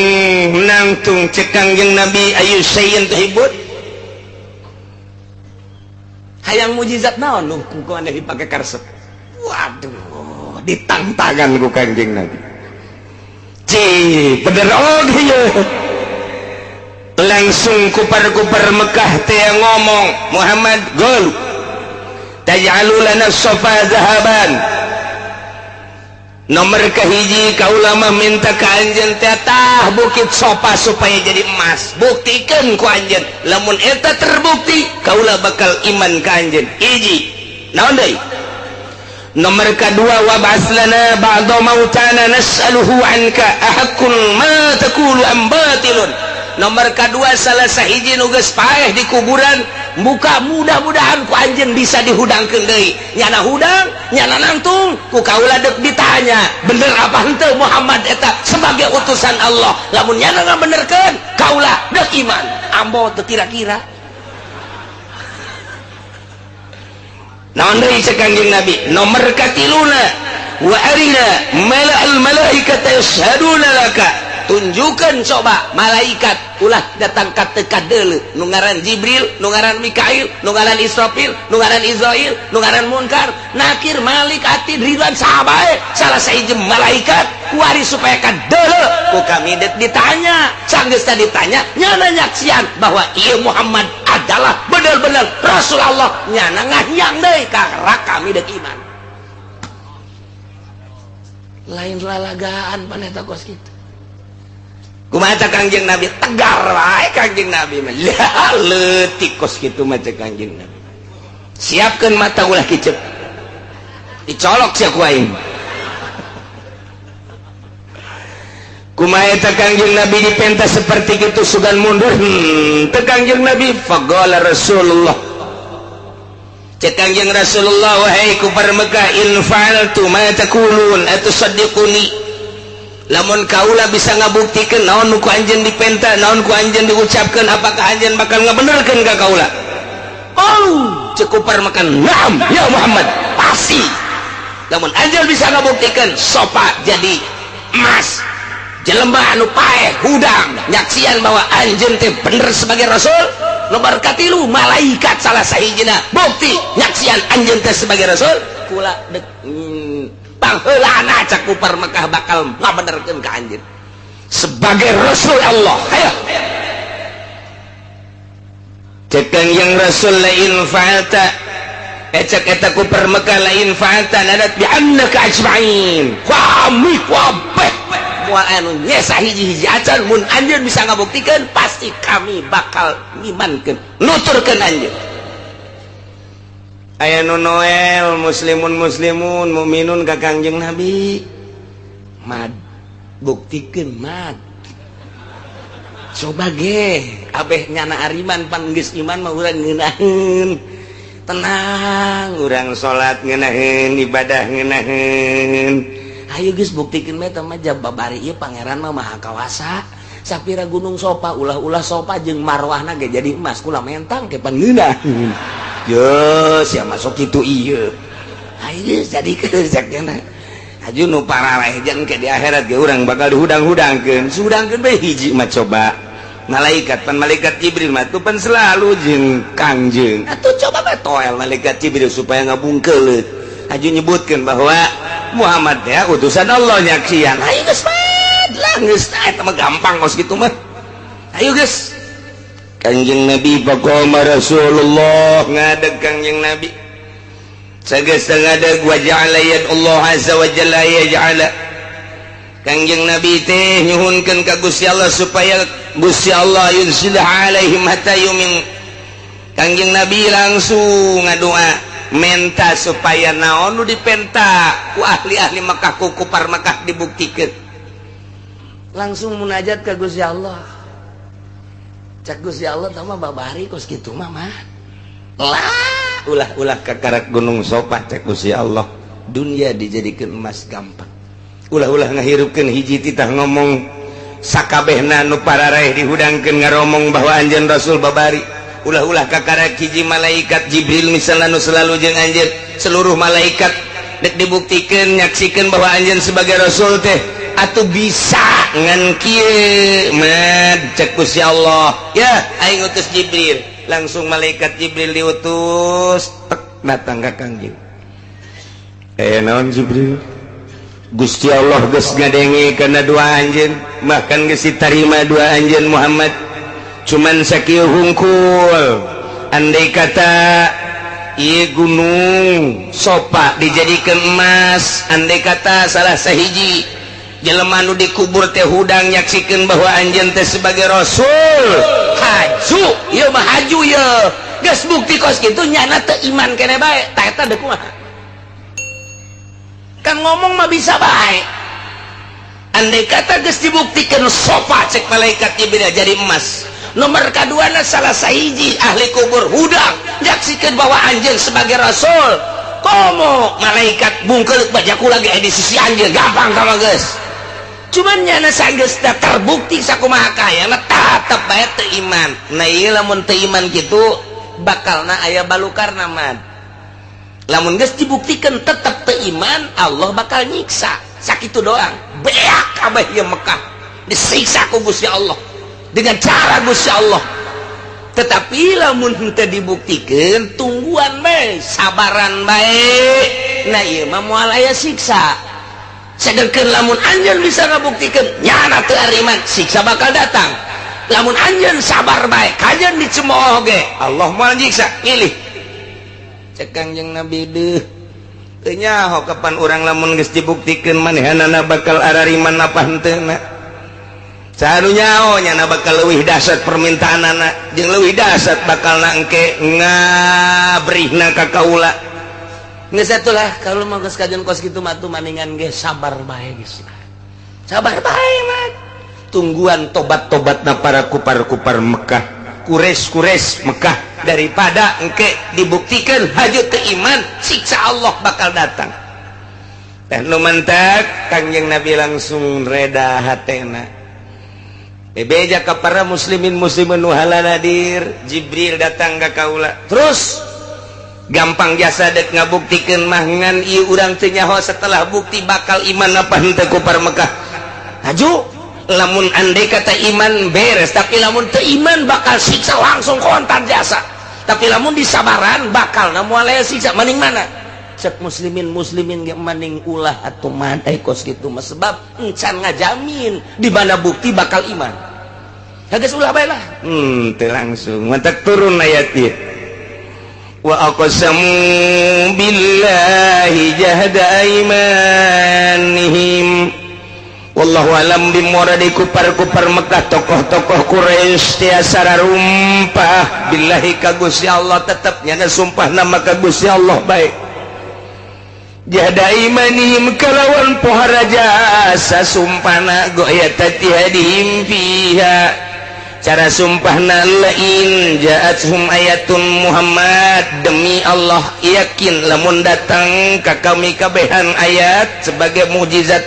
nangtung cek Kangjeng Nabi ayu sayin tuhibut. Hayang mujizat naon nu ku maneh dipake karesep. Waduh, ditangtangan ku Kangjeng Nabi. Ci, bener oge ye. Langsung kupar-kupar Mekah teh ngomong, Muhammad gol. Taj'alu lana safa zahaban. Nomor kahiji kaula mah minta ka anjeun teh tah bukit sofa supaya jadi emas. Buktikeun ku anjeun. Lamun eta terbukti kaula bakal iman ka anjeun. Hiji. Naon deui? Nomor kedua wa ba'ats lana ba'da mautana nas'aluhu anka ahaqqun ma taqulu am batilun. Nomor kedua salah sahiji nu geus paeh di kuburan muka mudah-mudahan ku anjeun bisa dihudangkeun deui. Nyana hudang, nyana nangtung, ku kaula deuk ditanya, bener apa henteu Muhammad eta sebagai utusan Allah. Lamun nyana ngabenerkeun, kaula deuk iman. Ambo teu kira-kira. Naon deui cek Kangjeng Nabi? Nomor katiluna wa arina mala'al malaikata yashhaduna laka. Tunjukkan coba malaikat ulah datang ka teu kadeuleu nu ngaran Jibril, nu ngaran Mikail, nu ngaran Israfil, nu ngaran Izrail, nu ngaran Munkar, Nakir, Malik, Atid, Ridwan, sahabae salah sahiji malaikat kuari supaya kadeuleu ku kami dek ditanya. Sanggeus ditanya nyana nyaksian bahwa ieu Muhammad adalah bener-bener Rasul Allah, nyana ngahyang deui karena kami dek iman. Lain lalagaan paneta kos kitu. Kumaha Kangjeng Nabi tegar wae Kangjeng Nabi mah. Lah leutik kos kitu mah cek Kangjeng Nabi. Siapkeun mata ulah kicep. Dicolok sia ku aing. Kumaha eta Kangjeng Nabi dipenta seperti kitu sugan mundur. Teu Kangjeng Nabi faqala Rasulullah. Cek Kangjeng Rasulullah wahai kufar Mekah in fa'altu ma taqulun atusaddiquni. Lamun kaula bisa ngabuktikeun naon nu ku anjeun dipenta, naon ku anjeun diucapkeun, apakah anjeun bakal ngabenerkeun ka kaula? Oh, cek kufar Mekah, na'am ya Muhammad, pasti. Lamun anjeun bisa ngabuktikeun sopa jadi emas, jelema anu paeh hudang nyaksian bahwa anjeun teh bener sebagai rasul, nomor katilu malaikat salah sahijina bukti nyaksian anjeun teh sebagai rasul, kula dek pangheulana cak kufar Mekah bakal ngabenerkeun ka anjeun sebagai rasul Allah. Hayo cek yang rasul la in fa'alta, cek eta kufar Mekah la in fa'alta nadat bi annaka ajma'in. Kami kabeh moal anu nyesa hiji-hiji acan mun anjeun bisa ngabuktikeun pasti kami bakal ngimankeun nuturkeun anjeun. Aya nu Noel muslimun muslimun mukminun ka Kangjeng Nabi. Mad buktikeun mad. Coba ge abeh nyana ariman, pan geus iman mah urang ngeunaheun, tenang, urang salat ngeunaheun, ibadah ngeunaheun. Ayo geus buktikeun mah, eta mah babari ieu Pangeran mah Maha Kawasa. Sapira Gunung Sopa, ulah-ulah Sopa jeung Marwahna ge jadi emas, kula mentang ke pan ngeunaheun. Yo sia masuk kitu ieu. Ayo jadi kerjaknya. Aju nu parareh jeung ke di akhirat ge urang bakal dihudang-hudangkeun. Sudangkeun bae hiji mah, coba malaikat, pan malaikat Jibril mah tuh pan selalu jeung Kangjeng. Atuh coba bae toel malaikat Jibril supaya ngabungkeuleut. Aju nyebutkeun bahwa Muhammad ya utusan Allah, nyaksian. Ayo geus lah, geus eta mah gampang kos kitu mah. Ayo geus. Kangjeng Nabi, faqama Rasulullah, ngadeg Kangjeng Nabi. Sageus ngadeg, wa ja'ala Allah azza wa jalla yaj'ala. Kangjeng Nabi teh nyuhunkeun ka Gusti Allah supaya Gusti Allah yunzilah alaihim hatta yumin. Kangjeng Nabi langsung ngadoa, menta supaya naon nu dipenta ku ahli-ahli Mekah, ku kupar Mekah dibuktikeun. Langsung munajat ka Gusti Allah. Cak Gusti Allah, tah mah babari kos kitu mah mah lah, ulah-ulah kakarak Gunung Sopa. Cek Gusti Allah, dunia dijadikan emas gampang, ulah-ulah ngahirupkeun hiji titah ngomong, sakabehna nu pararaeh dihudangkeun ngaromong bahwa anjeun Rasul babari. Ulah-ulah kakarak hiji malaikat Jibril misalnya nu selalu jeung anjeun, seluruh malaikat dek dibuktikan, nyaksikan bahwa anjeun sebagai rasul teh atau bisa ngan kieu mad. Cek Gusti Allah, ya aing utus Jibril. Langsung malaikat Jibril diutus, tek, datang ka Kangjeng. Eh, naon Jibril? Gusti Allah geus ngadenge kana doa anjeun, bahkan geus ditarima doa anjeun Muhammad. Cuman sakieu hungkul, andai kata ieu Gunung Sopa dijadikan emas, andai kata salah sahiji jelema nu dikubur teh hudang nyaksikeun bahwa anjeun teh sebagai rasul, haju ieu mah, haju ieu. Geus bukti kos kitu nyana teu iman kene bae. Tah, eta deuk kumaha? Kan ngomong mah bisa bae. Andai kata geus dibuktikan Sofa, cek malaikat Jibril, jadi emas, nomor kaduana salah sahiji ahli kubur hudang nyaksikan bahwa anjeun sebagai rasul, komo malaikat bungkel bajaku lagi di sisi anjeun, gampang sama geus. Cuman nyana sanggeus terbukti sakumaha kaya tetep bae teu iman. Nah, ieu lamun teu iman kitu bakalna aya balukarna mah. Lamun geus dibuktikan tetep teu iman, Allah bakal nyiksa sakitu doang, beak kabeh ieu Mekah disiksa ku Gusti Allah dengan cara Gusti Allah. Tetapi lamun henteu dibuktikan, tungguan bae, sabaran bae, nah ieu mah moal aya siksa. Sedangkan lamun anjeun bisa ngabuktikan nyana teu ariman, siksa bakal datang. Lamun anjeun sabar bae, kajeun dicemooh ge Allah moal nyiksa. Milih, cek Kangjeng Nabi, deuh teu nyaho kapan urang lamun geus dibuktikan manehanana bakal arariman apa henteu na. Saha nyaho nyana bakal leuwih dahsyat permintaanana jeung leuwih dahsyat bakal na engke ngabrihna ka kaula. Geus atuh lah, kalau mau geus kajeun kos kitu mah tuh maningan ge sabar bae, geus lah, sabar bae mah, tungguan tobat-tobatna para kupar-kupar Mekah, Quraisy-Quraisy Mekah, daripada engke dibuktikan haju teu iman, siksa Allah bakal datang. Teh nu mantak Kangjeng Nabi langsung reda hatena, bebeja ka para muslimin muslimin nu hadir, Jibril datang ka kaula, terus gampang jasa dek ngabuktikeun mah, ngan ieu urang teu nyaho setelah bukti bakal iman apa henteu kupar Mekah. Haju lamun andai kata iman beres, tapi lamun teu iman bakal siksa langsung kontan jasa, tapi lamun disabaran bakal na moal aya siksa. Maning mana? Cek muslimin muslimin ge maning ulah atuh madai kos kitu mah, sebab encan ngajamin di mana bukti bakal iman. Geus ulah bae lah. Teu langsung mantak turun ayat ieu, wa aqsamu billahi jahda aimanihim wallahu alam bimuradi. Kupar-kupar Mekah, tokoh-tokoh Quraisy tiasa rumpah billahi ka Gusti Allah, tetep nyana sumpah nama ka Gusti Allah baik, jahda imanihim kalawan pohara jasa sumpahna, goyatati hadihim fiha. Cara sumpahna, lain ja'athum ayatun Muhammad, demi Allah, yakin lamun datang ka kami kabehan ayat sebagai mukjizat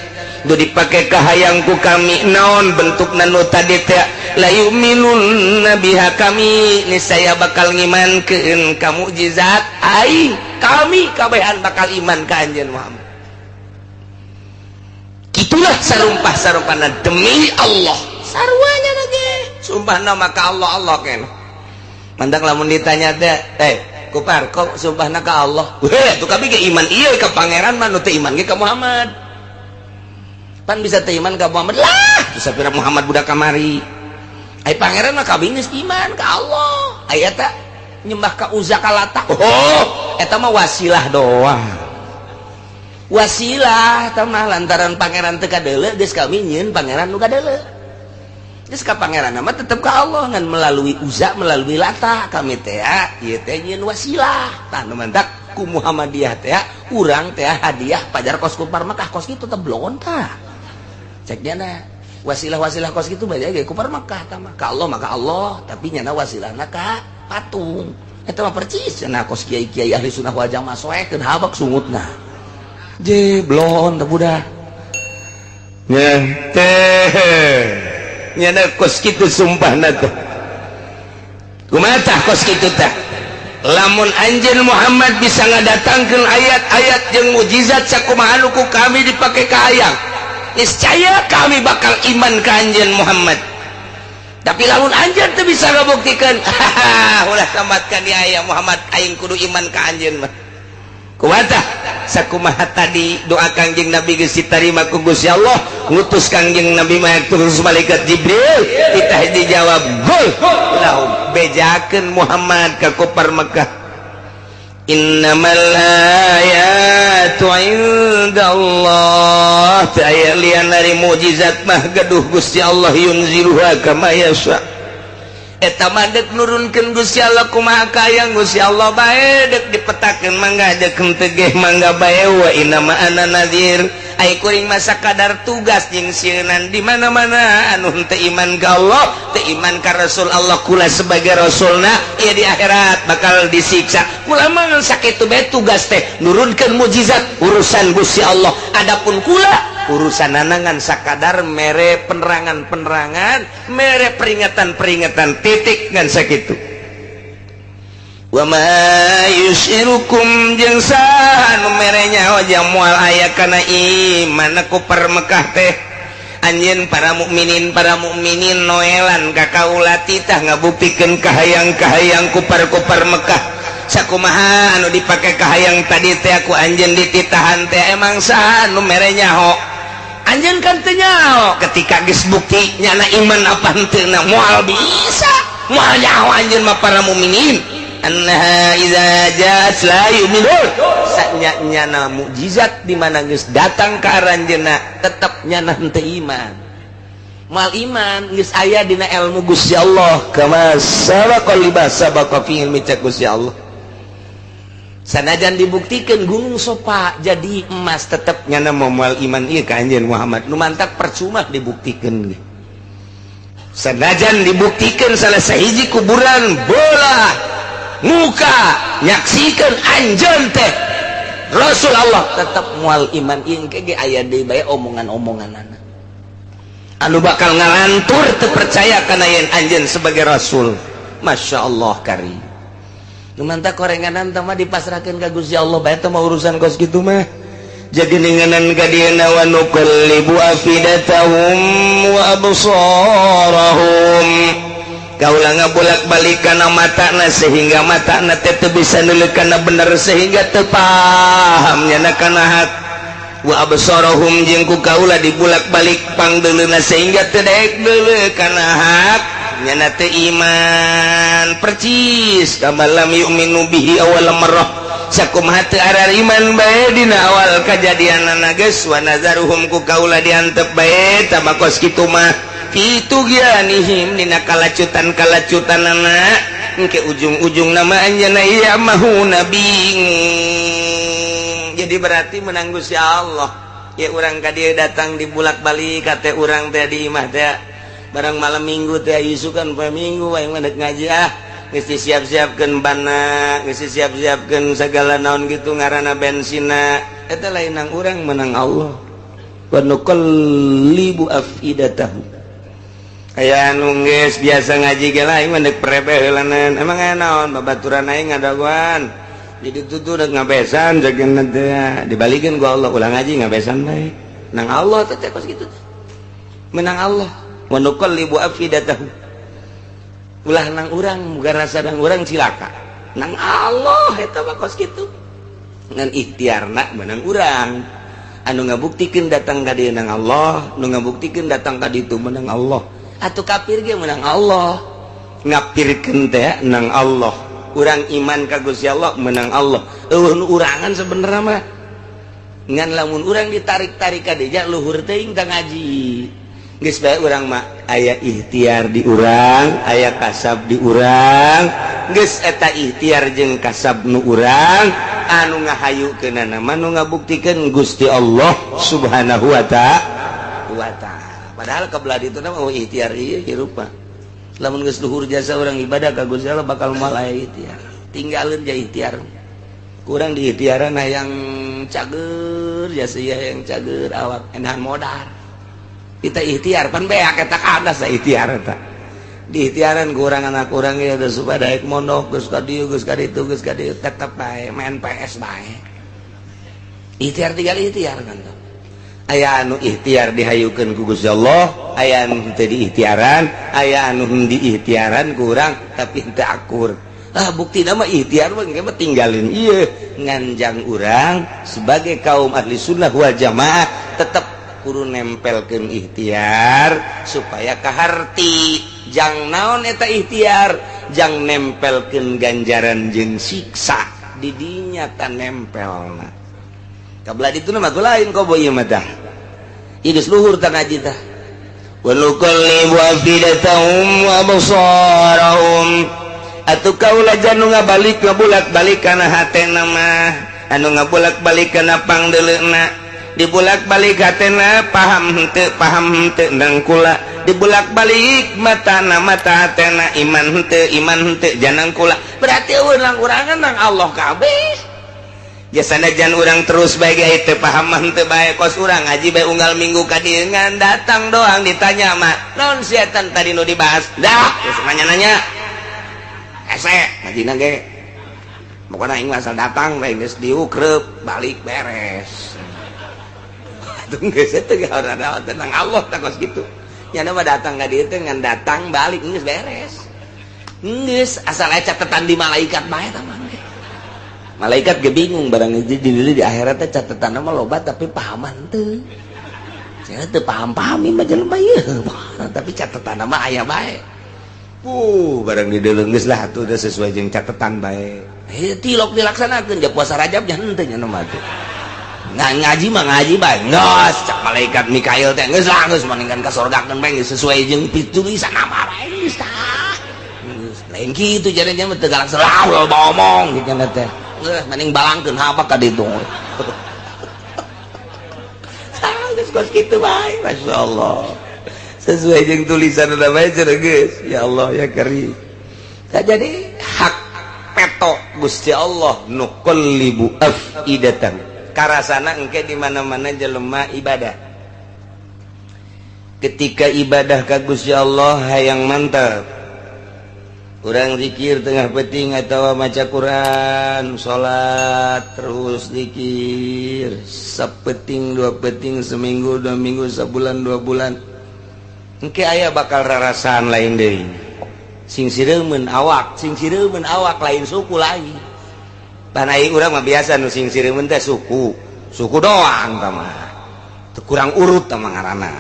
nu dipake kahayang ku kami, naon bentuk nu tadi teh, la yu'minun biha, kami niscaya bakal ngimankeun ka mukjizat aing. Kami kabehan bakal iman ka anjeun Muhammad. Itulah sarumpah sarumpahna, demi Allah. Sarwanya lagi sumpah nama ka Allah. Allah kan mandang lamun ditanya teh, "Eh kupar, kok sumpahna ka Allah?" Weh, tuh kami ke iman iya ke pangeran mah, nu teu iman ge ka Muhammad. Pan bisa teu iman ka Muhammad lah, bisa pira Muhammad budak kamari. Ai pangeran mah kami geus iman ka Allah. Ai eta nyembah ka Uzza, ka Lata, oh eta mah wasilah doang, wasilah eta mah. Lantaran pangeran teu kadeuleu, geus kami nyieun pangeran nu kadeuleu. Geus ka pangeran mah tetep ka Allah, ngan melalui Uzza, melalui Lata kami teh ieu teh nyieun wasilah. Tah, nu mantak ku Muhammadiyah teh urang teh hadiah pajar kos kupar Mekah, kos kitu teh blon. Tah, cek dia wasilah-wasilah kos kitu banyak ge kupar Mekah. Tah mah ka Allah maka Allah, tapi nyana wasilahna ka patung. Eta mah percis cenah kos kiai-kiai ahli sunnah wal jamaah, soekeun habak sungutna je blon teh budak nya teh. Nyana kos kitu sumpahna teh. Kumaha tah kos kitu tah? Lamun anjeun Muhammad bisa ngadatangkeun ayat-ayat jeung mukjizat sakumaha nu ku kami dipake kahayang, niscaya kami bakal iman ka anjeun Muhammad. Tapi lamun anjeun teu bisa ngabuktikeun, ulah sambatkan ya ya Muhammad, aing kudu iman ka anjeun mah. Kumaha tah? Sakumaha tadi doa Kangjeng Nabi geus ditarima ku Gusti Allah, ngutus Kangjeng Nabi mah terus malaikat Jibril, titah dijawab, "Qul lahum," bejakeun Muhammad ka kupar Mekah, "Innamal ayatu indallah." Teu aya lian dari mukjizat mah gaduh Gusti Allah, yunziluha kama yasha. Eta mah dek nurunkeun Gusti Allah kumaha kayang Gusti Allah bae, dek dipetakeun mangga, dek henteu ge mangga bae. Wa innama ana nadzir, ai kuring mah sakadar tugas jeung sieunan. Di mana-mana anu henteu iman ka Allah, teu iman ka Rasul Allah, kula sebagai rasulna ieu di akhirat bakal disiksa. Kula mah ngan sakitu bae tugas teh. Nurunkeun mukjizat urusan Gusti Allah, adapun kula urusan ngan sakadar mere penerangan-penerangan, mere peringatan-peringatan, titik, ngan sakitu. Wa ma yusyirukum, jeung saha nu mere nyaho jeung moal aya kana iman kupar Mekah teh anjeun para mukminin? Para mukminin noelan ka kaula titah ngabuktikeun kahayang-kahayang kupar-kupar Mekah sakumaha anu dipake kahayang tadi teh aku anjeun dititahan teh. Emang saha nu mere nyaho? Anjeun kan teu nyaho ketika geus bukti nyana iman apa henteu na. Moal bisa, moal nyaho anjeun mah para mukminin. Annaha idza ja'at la yu'minun, sanya nyana mukjizat di mana geus datang ka aranjeunna tetep nyana henteu iman, moal iman. Geus aya dina ilmu Gusti Allah, kama sabaqa lima sabaqa fi ilmi, cek Gusti Allah. Sanajan dibuktikan gunung Sopa jadi emas, tetep nyana moal iman ieu ka anjeun Muhammad. Nu mantak percuma dibuktikan. Sanajan dibuktikan salah sahiji kuburan bola muka nyaksikan anjeun teh Rasul Allah, tetap mual iman. Ieu ge aya deui bae omongan-omongan anu bakal ngalantur teu percaya kana yen anjeun sebagai rasul. Masya Allah kari. Nu mantak korenganan teh mah dipasrahkeun ka Gusti Allah bae teh mah, urusan kos kitu mah. Jadi ninganan ka dieuna, wa nuqallibu afidatahum wa absarahum, kaula ngabolak-balik kana matana sehingga matana teh teu bisa neuleuk kana bener, sehingga teu paham nyana kana hak. Wa absarahum, jeung ku kaula dibulak-balik pangdeuleuna sehingga teu daek deuleu kana hak, nyana teu iman. Percis kama lam yu'minu bihi awal marrah, sakumaha teu arariman bae dina awal kajadianana geus. Wa nazaruhum, ku kaula diantep bae tama kos kitu mah fi tughyanihim, dina kalacutan kalacutanana. Engke ujung-ujung nama anjeunna ya'mahuna, bingung. Jadi berarti menang Gusti Allah ya. Urang ka dieu datang dibulak-balik kate urang teh di imah teh. Barang malam Minggu teh isukan poe Minggu aing mah ngaji, ah, geus disiap-siapkeun bana, geus disiap-siapkeun segala naon gitu ngaranna bensina. Eta lain nang urang, menang Allah. Wa nuqallibu afidatahum. Aya anu geus biasa ngaji ge lah, aing mah deuk prebe heulanan. Emang aya naon? Babaturan aing ngadagoan di ditu tuh, rek ngabesan jageuna teh dibalikeun ku Allah, ulah ngaji, ngabesan bae. Nang Allah teh kos kitu, menang Allah. Wa nuqallibu afidatahum, ulah nang urang, bukan rasa nang urang cilaka, nang Allah eta mah kos kitu. Ngan ikhtiarna menang urang, anu ngabuktikeun datang ka dieu nang Allah, nu ngabuktikeun datang ka ditu menang Allah. Atuh kafir ge menang Allah, ngapirkeun teh nang Allah. Urang iman ka Gusti Allah menang Allah, euweuh nu urangan sebenarnya mah. Ngan lamun urang ditarik-tarik ka dieu, luhur teuing tah ngaji. Geus bae urang mah aya ikhtiar di urang, aya kasab di urang. Geus eta ikhtiar jeung kasab nu urang, anu ngahayukeunana mah nu ngabuktikeun Gusti Allah Subhanahu wa ta'ala. Padahal kebelah ditu mah oh ikhtiar ieu hirup mah. Lamun geus luhur jasa urang ibadah ka Gusti Allah, bakal moal aya ikhtiar. Tinggalin ja ikhtiar. Kurang di ikhtiaran yang cager jasa yang cager awak enahan modal. Kita ikhtiar pan beak eta kadas ikhtiar eta. Di ikhtiaran kurang anak kurang ya udah supaya daek mondok, geus ka dieu, geus ka ditu, geus ka dieu, tetep bae main PS bae. Ikhtiar tinggal ikhtiar kan tuh. Aya anu ikhtiar dihayukeun ku Gusti Allah, aya anu teu diikhtiaran, aya anu diikhtiaran kurang tapi henteu akur. Ah, bukti nama ikhtiar mah mah tinggalin ieu. Nganjang urang sebagai kaum ahli sunnah wal jamaah tetep kudu nempelkeun ikhtiar supaya kaharti jang naon eta ikhtiar, jang nempelkeun ganjaran jeung siksa didinya ta nempelna. Kabelah ditu mah lain kobo ieu mah tah. Ieu geus luhur tah ngaji tah. Wa nuqallibu afidatahum wa absarahum. Atuh kaula janu ngabalik ngabulak-balik kana hatena mah, anu ngabulak-balik kana pangdeuleuna, dibulak-balik hatena paham henteu, paham henteu nang kula, dibulak-balik matana, mata hatena iman henteu, iman henteu janang kula. Berarti euweuh nang urangan, nang Allah kabeh. Jasana jan urang terus bae ge teu paham mah henteu bae, kos urang ngaji bae unggal minggu ka dieu ngan datang doang, ditanya mah naon setan tadi nu dibahas, dah geus nanya-nanya hese ngajina ge. Pokona aing asal datang bae, geus diukrep balik beres. Atuh geus teu ada tenang Allah tah kos kitu. Nya mah datang ka dieu teh ngan datang balik geus beres. Geus asal aya catatan di malaikat bae tah mah. Malaikat ge bingung barang di akhirat teh catatan mah loba tapi pahaman teu. Saya teu paham-paham mah jelema ieu. Tapi catatan mah aya bae. Barang di deuleu geus lah atuh udah sesuai jeung catatan bae. Eh, tilok dilaksanakeun ja puasa Rajab nya henteu nya mah teh. Ngaji mah ngaji bae. Geus cak malaikat Mikail teh geus lah, geus mendingan ka sorgakeun bae, geus sesuai jeung tulisan nama bae geus tah. Geus lain kitu jadinya mah teu galak selalu loba omong kitu teh. Geus mending balangkeun apa ka ditu. Geus kos kitu bae, masyaallah. Sesuai jeung tulisan udah bae cenah geus. Ya Allah ya Karim. Tak jadi hak peto Gusti Allah nuqallibu afidatan. Karasana engke di mana-mana jelema ibadah. Ketika ibadah ka Gusti Allah hayang mantap. Urang zikir tengah peting atau maca Quran, salat terus zikir sapeting dua peting, seminggu 2 minggu, sebulan 2 bulan, engke aya bakal rarasaan lain deui, sing sireumeun awak, sing sireumeun awak, lain suku lagi. Pan ai urang mah biasa nu sing sireumeun teh suku suku doang tah mah. Teu kurang urut tah mah ngaranna.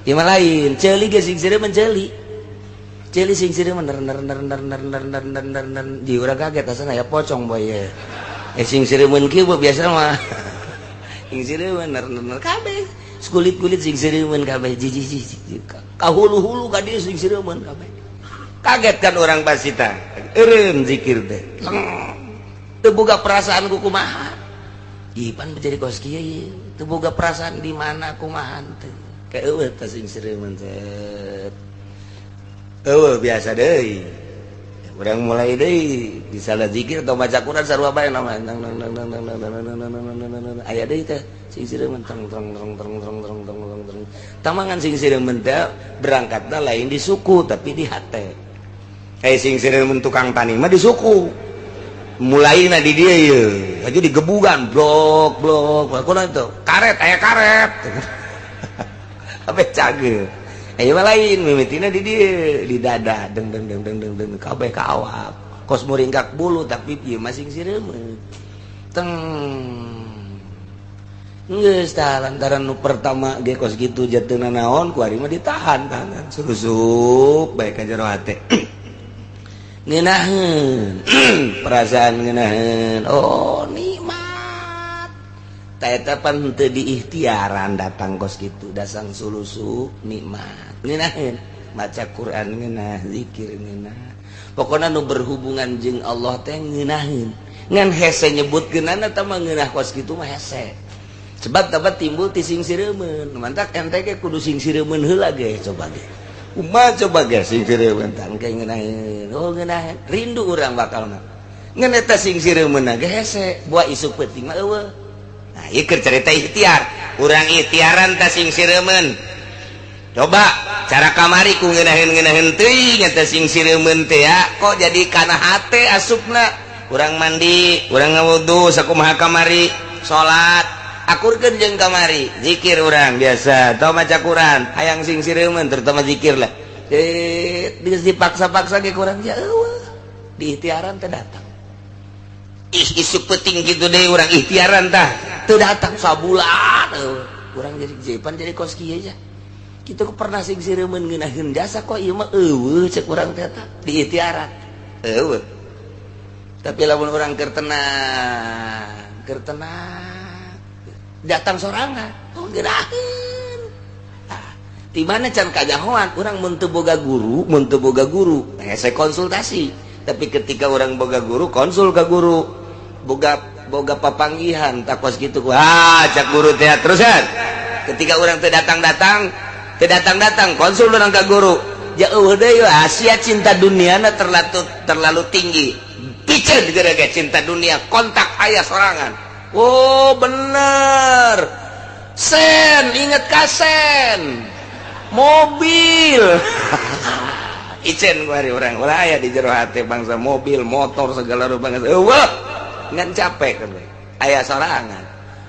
Ieu mah lain, ceuli ge sing sireumeun, ceuli ceuli sing sireumeun ner ner ner ner ner ner ner ner ner ner. Di urang kaget asana ya pocong boy ye. Eh, sing sireumeun kieu biasa mah sing sireumeun ner ner ner kabeh, kulit-kulit sing sireumeun kabeh, jijik jijik ka hulu-hulu ka dieu sing sireumeun kabeh. Kaget kan orang pasti tah, eureun zikir teh teu boga perasaan ku kumaha. Ipan menjadi kos kieu, teu boga perasaan di mana kumaha teh. Kayak eueuh teh singsireumeuh teh. Eueuh biasa deui. Urang mulai deui di salat zikir atau baca Quran sarua bae nama nang nang nang nang nang nang nang nang nang aya deui teh singsireumeuh teng teng teng teng teng teng teng teng teng. Tamangan singsireumeuh teh berangkatna lain di suku tapi di hate. Kayak singsireumeuh tukang tani mah di suku. Mulai na di dia ye aja digebugan blok blok kunaon itu karet aya karet apa cage aya mah lain mimitina di dia di dada deng deng deng deng deng deng kabeh ka awak kos muringkak bulu, tapi ieu mah singsireumeuh teng. Geus tah, lantaran nu pertama ge kos kitu jatuhna naon ku ari mah ditahan tahanan susup bae ka jero hate ngeunaheun perasaan ngeunaheun. Oh, nikmat. Ta eta pan teu diikhtiaran datang kos kitu, dasang sulusup nikmat ngeunaheun, maca Quran ngeunah, zikir ngeunah, pokona nu berhubungan jeung Allah teh ngeunaheun. Ngan hese nyebutkeunana eta mah ngeunah kos kitu mah hese, sebab dapat timbul ti singsireumeuh. Mantak ente ge kudu singsireumeuh heula ge. Coba ge kumaha, coba ge singsireumeuh tah engke ngeunaheun. Oh, ngeunaheun, rindu urang bakalna. Ngan eta singsireumeuh ge hese, buah isuk peuting mah eueuh. Nah, ieu keur carita ikhtiar. Urang ikhtiaran tah singsireumeuh. Coba cara kamari ku ngeunaheun-ngeunaheun teuing eta singsireumeuh teh ya, kok jadi kana hate asupna. Urang mandi, urang ngawudu sakumaha kamari, salat akurkeun jeung kamari, zikir urang biasa atau maca Quran, hayang singsireumeuh terutama zikir lah. Eh, dipaksa-paksa ge kurang ya eueuh. Di ikhtiaran teh datang. Ih, isuk penting gitu deh urang ikhtiaran tah teu datang sabulan eueuh. Urang jadi jepan jadi kos kieu aja. Kitu pernah singsireumeuh ngeunaheun jasa, kok ieu mah eueuh cek urang teh tah di ikhtiaran eueuh. Tapi lamun urang keur tenang, keur tenang datang sorangan, oh, ngeunaheun. Ah, di mana can kajahoan urang mun teu boga guru, mun teu boga guru hese konsultasi. Tapi ketika orang boga guru, konsul ke guru, boga boga papanggihan takos gitu, ah, cak guru teh terusan. Ketika orang teu datang-datang, teu datang-datang, konsul orang ke guru, jauh deui. Asia cinta dunia terlalu terlalu tinggi piceun gara cinta dunia kontak ayah sorangan. Oh, bener, sen inget kasen mobil icen ku hari orang ulah aya di jero hati bangsa mobil motor segala rupa eueuh ngan capek kan aya sorangan.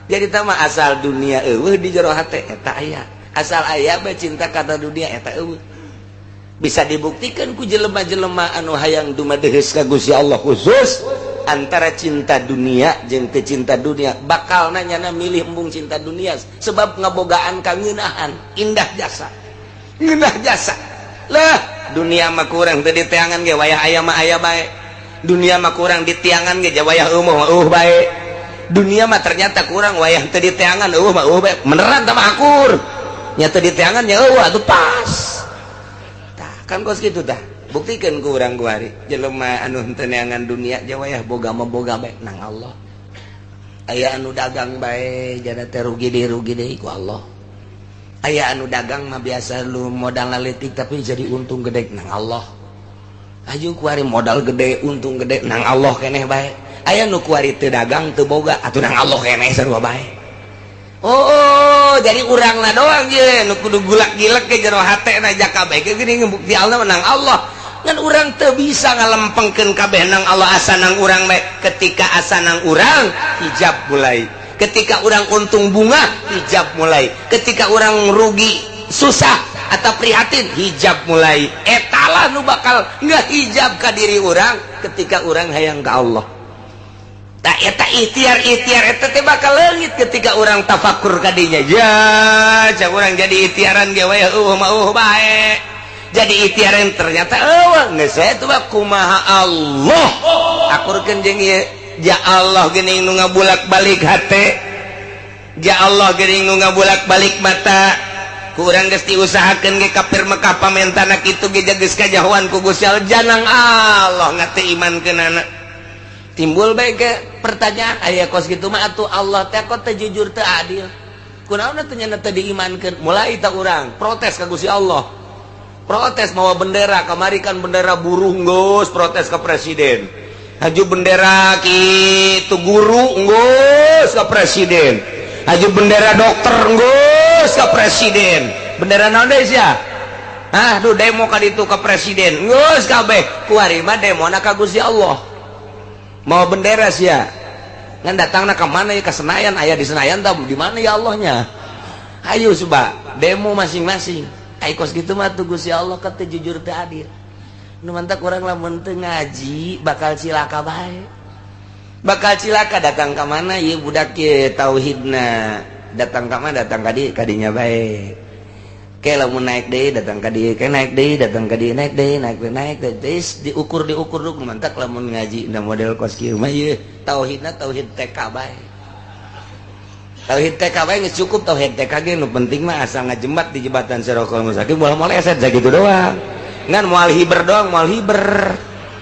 Jadi tama asal dunia eueuh di jero hate eta aya, asal aya bae cinta kata dunia eta eueuh. Bisa dibuktikan ku jelema-jelema anu hayang dumadeheus ka Gusti Allah khusus, antara cinta dunia jeung teu cinta dunia bakal nanyana milih embung cinta dunia, sebab ngabogaan kangeunahan indah jasa, ngeunah jasa lah. Dunia mah kurang teu diteangan ge wayah aya mah aya bae. Dunia mah kurang ditiangan ge wayah eueuh mah eueuh bae. Dunia mah ternyata kurang wayah teu diteangan eueuh mah eueuh bae. Beneran tah mah akur nya, teu diteangan nya eueuh atuh pas. Tah kan kos kitu tah, buktikan ku urang kuari jelema anu henteu neangan dunia je wayah boga mah boga bae nang Allah. Aya anu dagang bae jana teh rugi deui, rugi deui ku Allah. Aya anu dagang mah biasa lu modal leutik tapi jadi untung gede, nang Allah. Aju kuari modal gede untung gede, nang Allah keneh bae. Aya nu kuari teu dagang teu boga atuh nang Allah keneh sarua bae. Oh, jadi urang na doang je nu kudu gulak gilek ke jero hate na jaka bae geuning bukti Allah nang Allah. Ngan urang teu bisa ngalempengkeun kabeh nang Allah asa nang urang bae. Ketika asa nang urang, hijab mulai. Ketika orang untung bunga, hijab mulai. Ketika orang rugi susah atau prihatin, hijab mulai. Etalah nu bakal nggak hijab ka diri orang ketika orang hayang ke Allah. Tak eta ikhtiar ikhtiar eta teh bakal leungit ketika orang tafakur kadinya ya cak urang jadi ikhtiaran ge we eueuh mah eueuh bae. Jadi ikhtiaran ternyata eueuh geus eta mah kumaha Allah akurkeun jeung ieu. Ya Allah geuning nu ngabulak-balik hate, ya Allah geuning nu ngabulak-balik mata. Kurang geus diusahakeun ge kafir Mekah pamentana kitu ge geus kajahoan ku Gusti Allah, janang Allah ngate imankeunana. Timbul bae ke pertanyaan aya kos kitu mah atuh Allah teh kok teu jujur teu adil. Kunaon teh nya teh diimankeun? Mulai tak urang protes ka Gusti Allah. Protes mawa bendera, kamari kan bendera buruh geus protes ke presiden. Haju bendera kitu guru geus ke presiden. Haju bendera dokter geus ke presiden. Bendera naon deui sia? Ah, duh demo ka ditu ke presiden. Geus kabeh. Kuari mah demona ka Gusti Allah. Mau bendera sia. Ngan datangna ka mana ya, ke Senayan, aya di Senayan tah di mana ya Allahnya? Ayo coba demo masing-masing. Ai kos kitu mah tuh Gusti Allah kan teu jujur teu adil. Nu mantak urang lamun teu ngaji bakal cilaka bae. Bakal cilaka datang ka mana ieu budak ye tauhidna. Datang ka mana datang ka dieu kadinya bae. Ke lamun naik deui datang ka dieu, ke naik deui datang ka dieu, naik deui, naik deui, naik deui. Terus diukur diukur nu mantak lamun ngaji na model kos kieu mah ieu tauhidna tauhid TK bae. Tauhid TK bae geus cukup tauhid TK ge nu penting mah asal ngajembat di jembatan Sirotol Mustaqim moal moleset sakitu doang. Ngan moal hiber doang, moal hiber.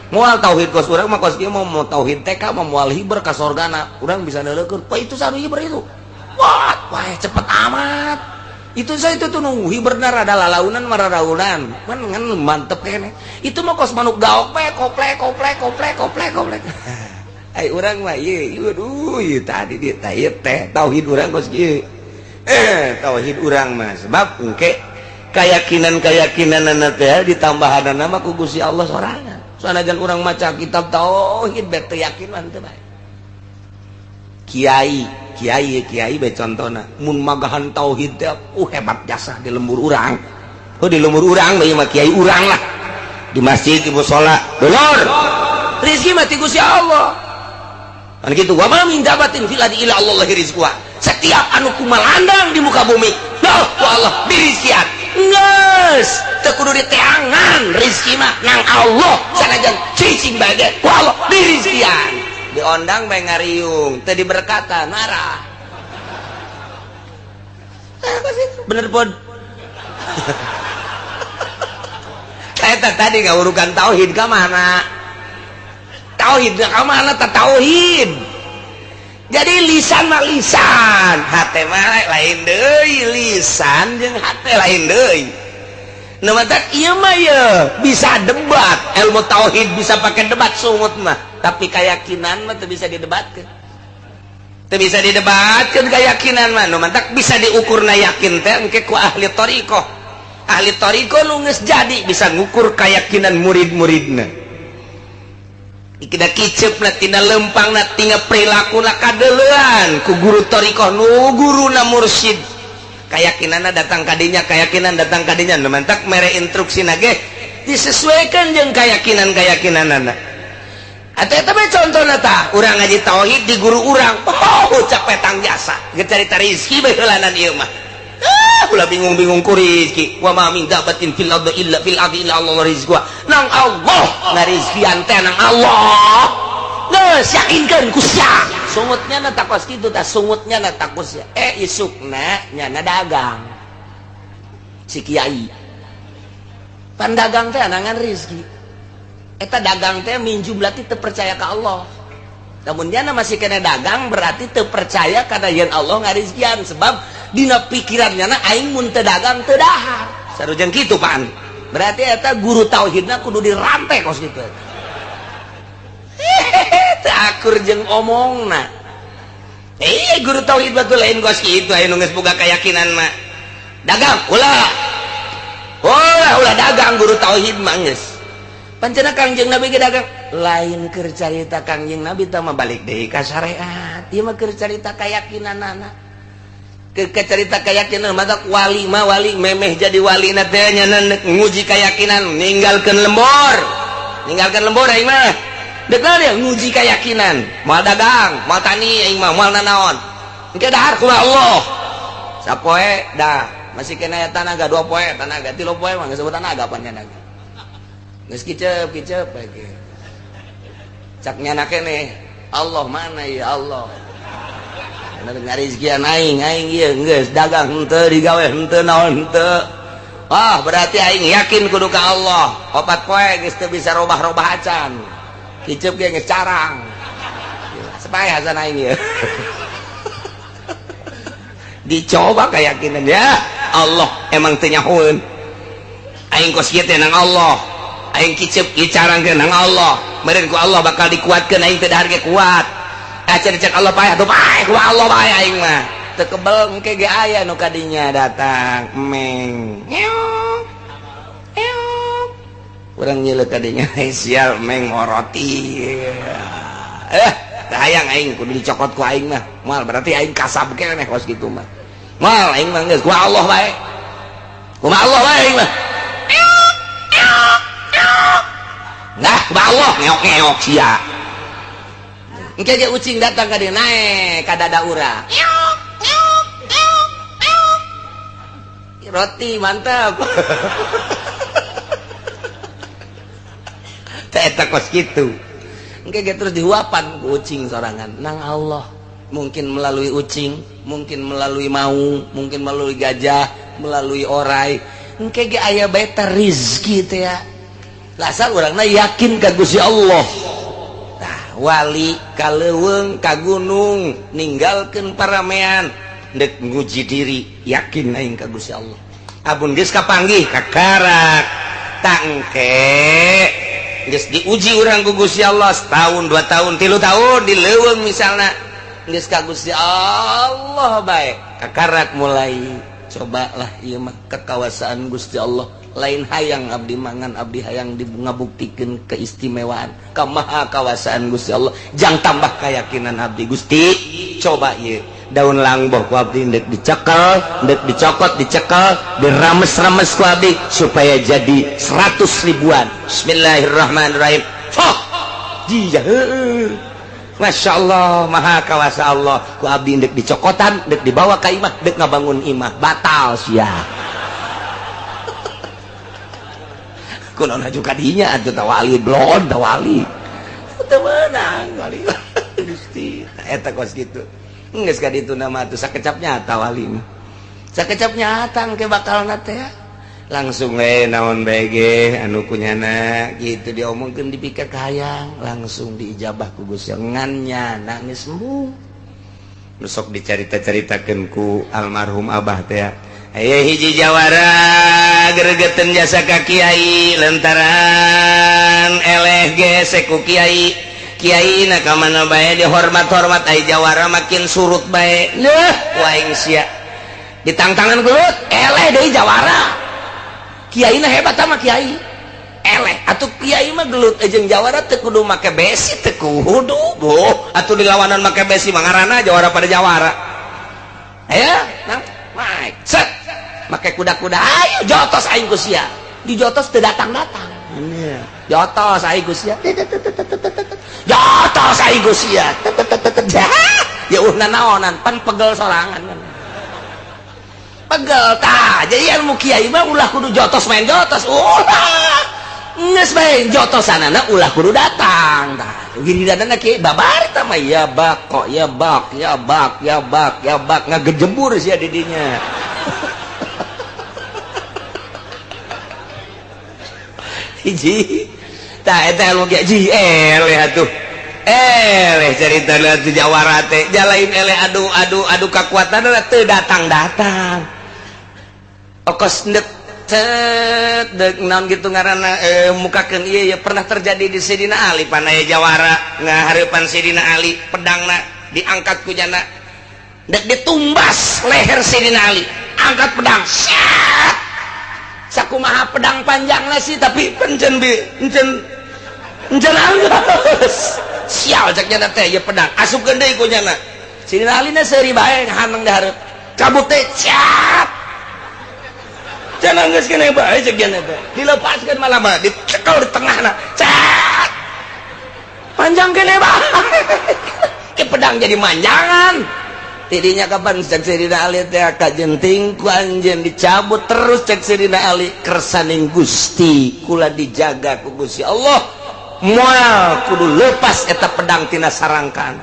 Moal tauhid kos urang mah kos kieu mah mau tauhid TK mah moal hiber ka sorgana. Urang bisa neuleukeun, wah itu sanu hiber itu. Wah, wah cepet amat. Itu saya itu tuh nunggu hiberna rada lalaunan mararaunan. Man ngan mantep kene. Itu mah kos manuk gaok bae koplek koplek koplek koplek koplek. Ai urang mah ieu, aduh ieu tadi dia teh ieu teh tauhid urang kos kieu. Tauhid urang mah sebab engke keyakinan-keyakinanana teh ditambahanana mah ku Gusti Allah sorangan. Sanajan urang maca kitab tauhid bae teu yakin mah teu bae. Kiai, kiai, kiai bae contona mun magahan tauhid teh hebat jasa di lembur urang. Oh di lembur urang bae mah kiai urang lah. Di masjid di musala, dulur. Rezeki mah ti Gusti Allah. Kan gitu, wa ma min dabatin fil ardi illa Allah rizquha. Setiap anu kumalandang di muka bumi, lah ku Allah dirizkian. Geus, teu kudu diteangan rezeki mah nang Allah sanajan cicing bae ge ku Allah dirizkian. Diondang bae ngariung, teu diberkatan marah. Bener pod. Eta tadi ngawurukan tauhid ka mana? Tauhid ka mana ta tauhid? Jadi lisan mah lisan, hate mah lain deui, lisan jeung hate lain deui. Nu matak ieu mah ye bisa debat, ilmu tauhid bisa pakai debat sungut mah, tapi keyakinan mah teu bisa didebatkeun. Teu bisa didebatkeun keyakinan mah, nu matak bisa diukurna yakin teh engke ku ahli thariqah. Ahli thariqah nu geus jadi bisa ngukur keyakinan murid-muridna. Kita kicep na tina lempang na tina perilaku na kadeleuan ku guru thariqah nu guruna mursyid. Keyakinanna datang kadinya, keyakinan datang kadinya, nu mantak mere instruksi ge disesuaikan jeung keyakinan-keyakinanana. Atuh eta mah contohna tah, urang ngaji tauhid di guru urang, oh capek tang jasa, geus carita rezeki bae heulanan ieu mah. Ah, ulah bingung-bingung ku rezeki. Wa ma min dabatin fil ardi illa fil ardi illa Allah rizquha. Nang Allah ngarizkian teh nang Allah. Geus yakinkeun ku sia. Sungutnya na takos kitu tah, sungutnya na takos sia. Isukna nyana dagang. Si kiai. Pan dagang teh anangan rezeki. Eta dagang teh minjum berarti teu percaya ka Allah. Namun nyana masih kena dagang berarti teu percaya kana yen Allah ngarizkian sebab dina pikiran nyana aing mun teu dagang teu dahar. Sarujeng kitu pan. Berarti eta guru tauhidna kudu dirantai kos kitu. Hehehe, teu akur jeung omongna. Guru tauhid batu lain kos kitu aya nu geus boga keyakinan mah. Dagang ulah. Ulah ulah dagang guru tauhid mah geus. Pancena Kangjeng Nabi ge dagang lain keur carita Kangjeng Nabi tah mah balik deui ka syariat. Ieu mah keur carita keyakinanana. Ke carita keyakinan mata wali mah wali memeh jadi wali na teh nya nguji keyakinan ninggalkeun lembur. Ninggalkeun lembur aing mah. Deuk dia nguji keyakinan. Moal dagang, moal tani aing mah moal nanaon. Engke dahar kumaha Allah. Sapoe dah masih kena aya tanaga 2 poe tanaga 3 poe mah geus tanaga pan nya. Geus kicep kicep lagi. Cak nyana keneh Allah mana ya Allah. Karena ngarizkian aing aing ieu geus dagang henteu digawe henteu naon henteu. Wah, berarti aing yakin kudu ka Allah. 4 poe geus teu bisa robah-robah acan. Kicep ge geus carang. Supaya hasan aing ieu. Dicoba keyakinan ya Allah emang teu nyahoeun. Aing kos kieu teh nang Allah. Aing kicep kicarangkeun nang Allah. Meureun ku Allah bakal dikuatkeun aing teu dahar ge kuat. Acan cek Allah paeh atuh paeh ku Allah bae aing mah. Teu kebel engke ge aya nu kadinya datang meng. Ngeok. Ngeok. Urang nyeuleuh kadinya sial meng moroti. Hayang aing kudu dicokot ku aing mah. Moal berarti aing kasab keneh kos kitu mah. Moal aing mah geus ku Allah bae. Kumaha Allah bae aing mah. Nah, kumaha Allah ngeok-ngeok sia. Engke ge ucing datang ka dieu naek ka dada urang. Roti mantap. Teh eta kos kitu. Engke ge terus dihuapan ku ucing sorangan nang Allah. Mungkin melalui ucing, mungkin melalui maung, mungkin melalui gajah, melalui orai. Engke ge aya bae teh rizki teh ya. Lasar urangna yakin ka Gusti Allah. Tah wali ka leuweung ka gunung ninggalkeun paramean deuk nguji diri yakin aing ka Gusti Allah. Abun geus kapanggih kakarak tangke geus diuji urang ku Gusti Allah setahun, 2 tahun, 3 tahun di leuweung misalna geus ka Gusti Allah bae kakarak mulai cobalah ieu mah kekawasaan Gusti Allah. Lain hayang abdi mangan, abdi hayang ngabuktikeun keistimewaan kamaha kawasaan Gusti Allah. Jang tambah keyakinan abdi Gusti coba ieu daun langboh ku abdi ndek dicekel, ndek dicokot, dicekel, dirames-rames ku abdi supaya jadi 100 ribuan. Bismillahirrahmanirrahim. Fah! Dia heueuh. Masya Allah, maha kawasa Allah. Ku abdi ndek dicokotan, ndek dibawa ka imah, ndek ngabangun imah, batal sia. Kunaon aju kadinya atuh tawali blon tawali. Teu meunang wali. Gusti, eta kos kitu. Geus ka ditu nama atuh sakecap nyata wali mah. Sakecap nyata engke bakalna teh. Langsung we naon bae ge anu kunyana kitu diomongkeun dipikir kahayang, langsung diijabah ku Gusti ngan nyana geus embung. Nu sok dicarita-caritakeun ku almarhum abah teh. Aya hiji jawara gregeteun jasa ka kiai lantaran eleh gesek ku kiai. Kiai na ka mana bae dihormat-hormat ai jawara makin surut bae. Leuh waing sia. Ditangtangan gelut eleh deui jawara. Kiai na hebat sama kiai. Eleh atuh kiai mah gelut jeung jawara teu kudu make besi teu kudu. Oh, atuh dilawanan make besi mah ngaranna jawara pada jawara. Aya, nang naik. Set. Make kuda-kuda ayo jotos aing ku sia. Dijotos teu datang-datang. Jotos aing ku sia. Jotos aing ku sia. Ya uhna naonan pan pegel sorangan kan. Pegel tah. Jadi ilmu kiai mah ulah kudu jotos main jotos. Ulah. Geus bae jotosanana ulah kudu datang tah. Giliranna kiai babar tah mah ya bak kok ya bak ya bak ya bak ya bak ngagejebur sia di dinya. Hiji tah eta ilmu kiai ji eleh atuh. Eleh carita atuh jawara teh jalain eleh adu adu adu kakuatanna teu datang-datang. Okos ndek cet deuk naon kitu ngaranna mukakeun ieu ya pernah terjadi di Sidina Ali panaya jawara ngahareupan Sidina Ali pedangna diangkat ku jana dek ditumbas leher Sidina Ali angkat pedang set sakumaha pedang panjangna sih tapi pencen bi encen encen alus sial cek jana teh ieu pedang asupkeun deui ku jana Sidina Ali na seuri bae haneng di hareup cabut teh cat jangan geus kene bae cek jana teh dilepaskeun malah mah dicekel di tengahna cat panjang kene bae ke pedang jadi manjangan tidinya kapan cek Sidina Ali teh kajenting ku anjeun dicabut terus cek Sidina Ali kersaning Gusti kula dijaga ku Gusti Allah moal kudu lepas eta pedang tina sarangkan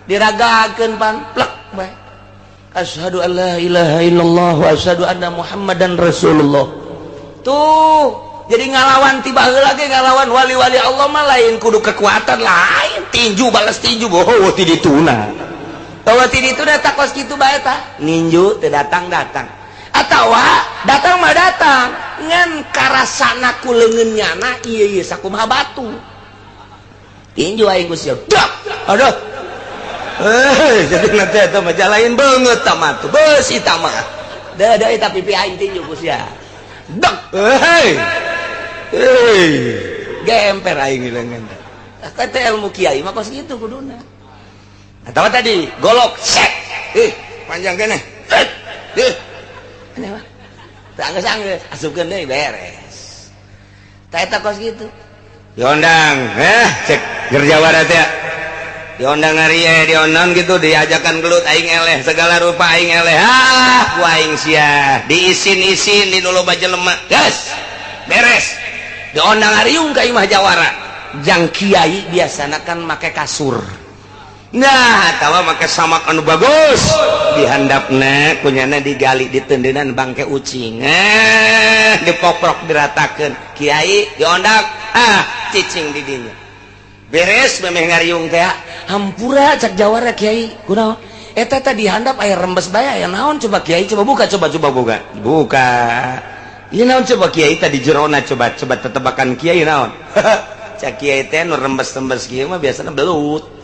diragakeun pan plek bae asyhadu an la ilaha illallah wa asyhadu anna Muhammadan Rasulullah. Tuh jadi ngalawan tiba heula ge ngalawan wali-wali Allah mah lain kudu kekuatan lain tinju balas tinju boh ti dituna. Tawa ti ditu da kos kitu bae tah, ninju teu datang-datang atawa datang mah datang ngan karasana ku leungeun nyana, ieu ieu sakumaha batu tinju aing geus siap. Aduh, eh, jadi nanti eta mah lain beungeut tah mah tuh beusi tah mah da da eta pipi aing tinju ku sia dek. Hei hei, gemper aing leungeun. Kata ilmu kiai mah kos kitu kuduna. Atau tadi golok set, eh, panjang keneh, eh eh, aneh mah teu anggeus asupkeun deui, beres. Tah, eta kos kitu. Diondang, eh, cek gerjawara teh diondang hari eh diondang gitu, diajakan gelut, aing eleh, segala rupa aing eleh. Ah, ku aing sia diisin-isin di nu loba jelema, geus beres diondang hariung ka imah jawara. Jang kiai biasana kan make kasur. Nah, atawa make samak anu bagus, dihandapna kunyana digali ditendenan bangke ucing, eh, dipoprok, diratakeun. Kiai diondang, ah, cicing di dinya, beres memeh ngariung teh. Hampura, cak jawara, kiai, kunaon eta tadi handap aya rembes bae, aya naon coba kiai, coba buka, coba coba buka buka. Ieu naon coba kiai tadi jerona? Coba coba tetebakan kiai naon? Cak kiai teh nu rembes-rembes kieu mah biasanya belut.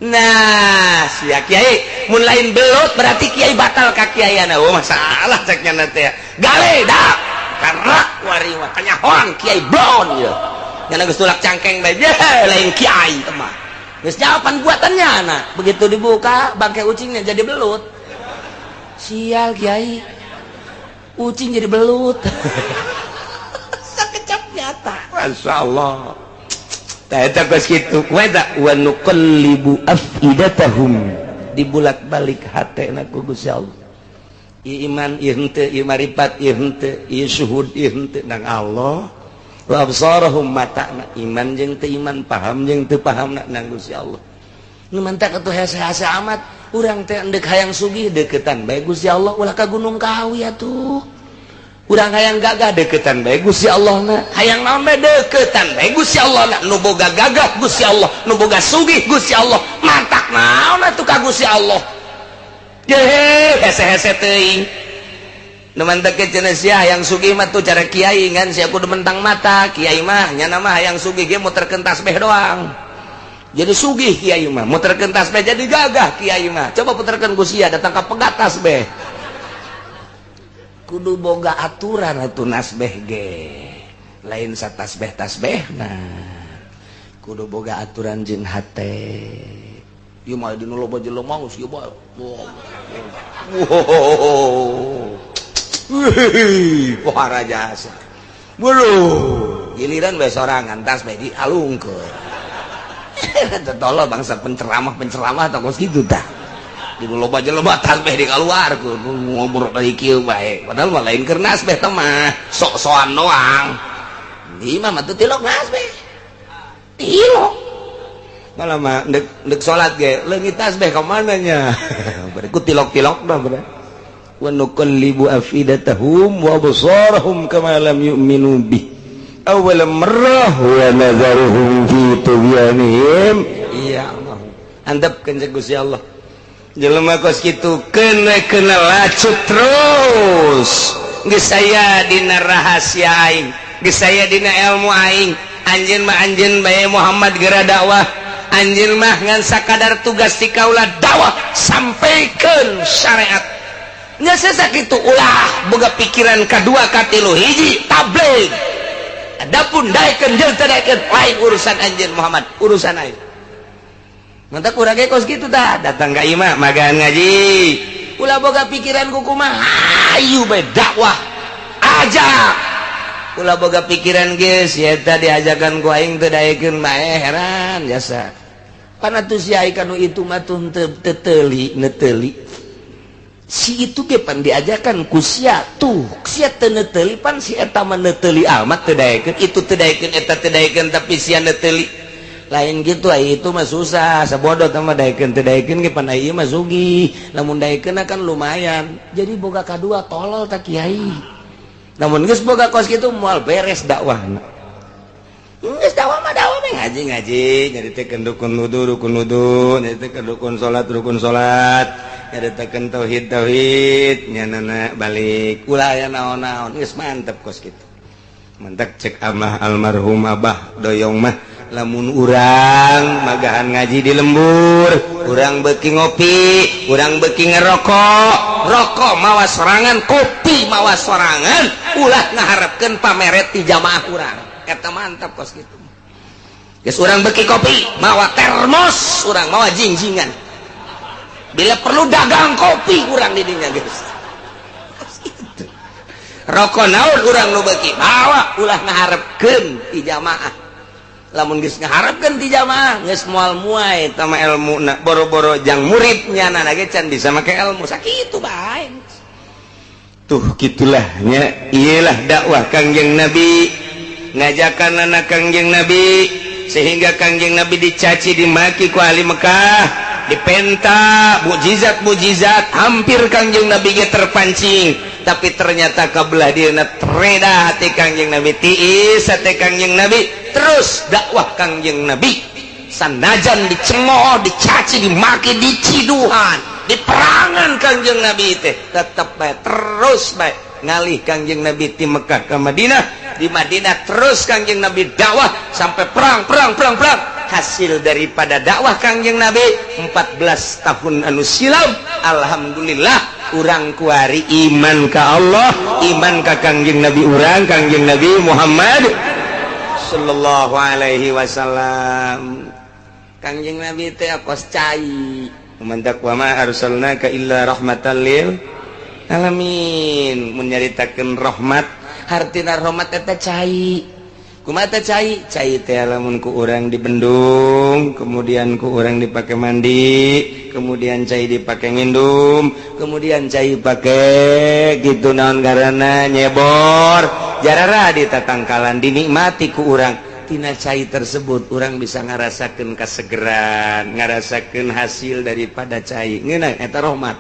Nah, sia kiai, mun lain belut berarti kiai batal ka kiaiana. Oh, masalah ceknya teh. Gale dak karena wari mah kanyahoan kiai blon ya. Nyana geus tulak cangkeng bae, lain kiai mah. Geus jawaban buatannya anak. Begitu dibuka bangke ucingnya jadi belut. Sial kiai. Ucing jadi belut. Sakecap nyata. Masya Allah. Eta kos kitu wa nuqallibu afidatahum, Dibulak-balik hatena ku Gusti Allah. Ieu iman, ieu henteu, ieu maripat, ieu henteu, ieu syuhud, ieu henteu nang Allah. Wa absarahum, matana, iman jeung teu iman, paham jeung teu paham nang Gusti Allah. Nu mantak atuh hese-hese amat urang teh, endek hayang sugih deketan bae Gusti Allah, ulah ka Gunung Kawi atuh. Urang hayang gagah deketan bae Gusti Allah na, hayang naon bae deketan bae Gusti Allah na. Nu boga gagah Gusti Allah, nu boga sugih Gusti Allah, mantak naon atuh ka Gusti Allah? Jehe, hese-hese teuing. Nu mantak cenah sia hayang sugih mah tuh cara kiai, ngan sia kudu mentang mata. Kiai mah nyana mah hayang sugih ge muterkeun tasbih doang jadi sugih, kiai mah muterkeun tasbih jadi gagah. Kiai mah coba puterkeun ku sia datang ka pegat tasbih. Kudu boga aturan atuh nasbeh ge, lain satasbeh tasbeh. Nah, kudu boga aturan jeung hate. Ieu mah dina loba jelema geus ieu bae. Wow, pohara jasa. Waduh, giliran bae sorangan tasbeh dialungkeun. Tolol bangsa penceramah-penceramah tah kos kitu tah. Di loba jelema tasbeh dikaluarkeun, ngobrol dari kieu bae. Padahal mah lain keur nasbeh teh mah, sok-sokan doang. Di imah mah teu tilok nasbeh. Tilok. Malah mah ndek ndek salat ge leungit tasbeh ka mana nya? Berikut tilok-tilok dah ber. Wa nuqallibu afidatahum wa absarahum kama lam yu'minu bih awal marrah wa nadharuhum fi tughyanihim. Iya Allah, antepkeun cek Gusti Allah Jelema kos kitu kena kena lacut terus. Geus aya dina rahasia aing, geus aya dina ilmu aing. Anjeun mah anjeun bae Muhammad, geura dakwah. Anjeun mah ngan sakadar tugas ti kaula dakwah, sampaikan syariat nya. Sakitu, ulah boga pikiran kadua katilu. Hiji tabligh, adapun daekeun jeung teu daekeun lain urusan anjeun Muhammad, urusan aing. Mantap, kurang kos gitu dah. Datang ka imah magan ngaji, ulah boga pikiran kumaha, hayu bae dakwah aja. Ulah boga pikiran geus ya tadi diajakan ku aing teu daekeun bae, heran jasa. Pan atuh si ai kanu itu mah tuh teu teuli neteuli si itu ge, pan diajakan ku sia tuh sia teu neteuli, pan si eta mah neteuli amat teu daekeun, itu teu daekeun, eta teu daekeun, tapi sia neteuli. Lain gitu ai itu mah, susah sabodo mah. Daekeun teu daekeun ge pan ai mah sugih, lamun daekeun kan lumayan. Jadi boga kadua tolol tak kiai, namun geus boga kos kitu moal beres dakwahna. Geus dakwah mah dakwah mah, ngaji ngaji, nyaritakeun rukun wudu rukun wudu, nyaritakeun rukun salat rukun salat, nyaritakeun tauhid tauhid, nyanana balik ulah aya naon-naon, geus mantep kos kitu. Mantap cek amah almarhum Abah Doyong mah, lamun urang magahan ngaji di lembur, urang beki ngopi, urang beki ngerokok, rokok mawa sorangan, kopi mawa sorangan, ulah ngaharepkeun pameret ti jamaah urang. Eta mantap kos kitu. Geus urang beki kopi mawa termos, urang mawa jingjingan, bila perlu dagang kopi urang di dinya geus. Kos kitu. Rokok naon urang nu beki mawa, ulah ngaharepkeun ti jamaah. Lamun geus ngaharepkeun ti jamaah, geus moal muai tama ilmu na, boro-boro jang muridnya na ge can bisa make ilmu. Sakitu bae tuh, gitulah nya. Iyalah dakwah Kangjeng Nabi, ngajakan anak Kangjeng Nabi, sehingga Kangjeng Nabi dicaci dimaki ku ahli Mekah, dipenta mukjizat mukjizat, hampir Kangjeng Nabi ge terpancing, tapi ternyata kabelah dieuna tereda hati Kangjeng Nabi, tiis hati Kangjeng Nabi. Terus dakwah Kangjeng Nabi sanajan dicemooh, dicaci, dimaki, diciduhan, diperangan, Kangjeng Nabi teh tetep bae, terus bae ngalih Kangjeng Nabi di Mekah ke Madinah. Di Madinah terus Kangjeng Nabi dakwah sampai perang perang perang perang. Hasil daripada dakwah Kangjeng Nabi 14 tahun anu silam, alhamdulillah urang kuari iman ka Allah, iman ka Kangjeng Nabi urang, Kangjeng Nabi Muhammad sallallahu alaihi wasallam. Kangjeng Nabi teh kos cai. Mantak wa ma arsalnaka illa rahmatan lil alamin. Mun nyaritakeun rahmat, hartina rahmat eta cai. Kumaha teh cai? Cai teh lamun ku urang dibendung, kemudian ku urang dipake mandi, kemudian cai dipake ngindum, kemudian cai pake gitu naon garana nyebor, jarara di tatangkalan dinikmati ku urang. Tina cai tersebut urang bisa ngarasakeun kasegeran, ngarasakeun hasil daripada cai. Ngeunah eta rahmat.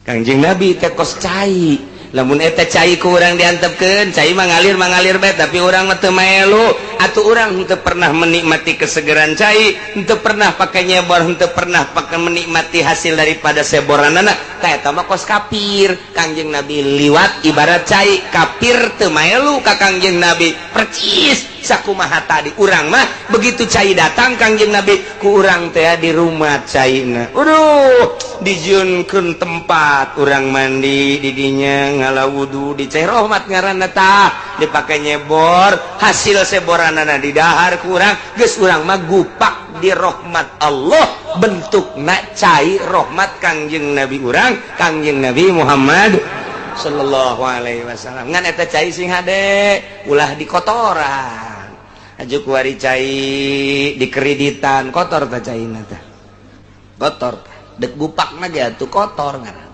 Kangjeng Nabi teh kos cai. Lamun eta cai ku urang diantepkeun, cai mah ngalir mangalir bae, tapi urang mah teu maelu atuh, urang henteu pernah menikmati kesegeran cai, henteu pernah pake nyebor, henteu pernah pake menikmati hasil daripada seboranana. Tah eta mah kos kafir. Kangjeng Nabi liwat ibarat cai, kafir teu maelu ka Kangjeng Nabi. Percis sakumaha tadi, urang mah begitu cai datang Kangjeng Nabi, ku urang teh di rumah caina. Aduh, dijieunkeun tempat urang mandi di dinya, ngala wudu di cai rahmat ngaranna tah, dipake nyebor, hasil seboranana didahar ku urang, geus urang mah gupak di rahmat Allah, bentukna cai rahmat Kangjeng Nabi urang, Kangjeng Nabi Muhammad sallallahu alaihi wasallam. Ngan eta cai sing hade, ulah dikotoran. Aju kuari cai dikreditan, kotor tah caina tah, kotor tah, dek gupakna ge atuh kotor ngaran.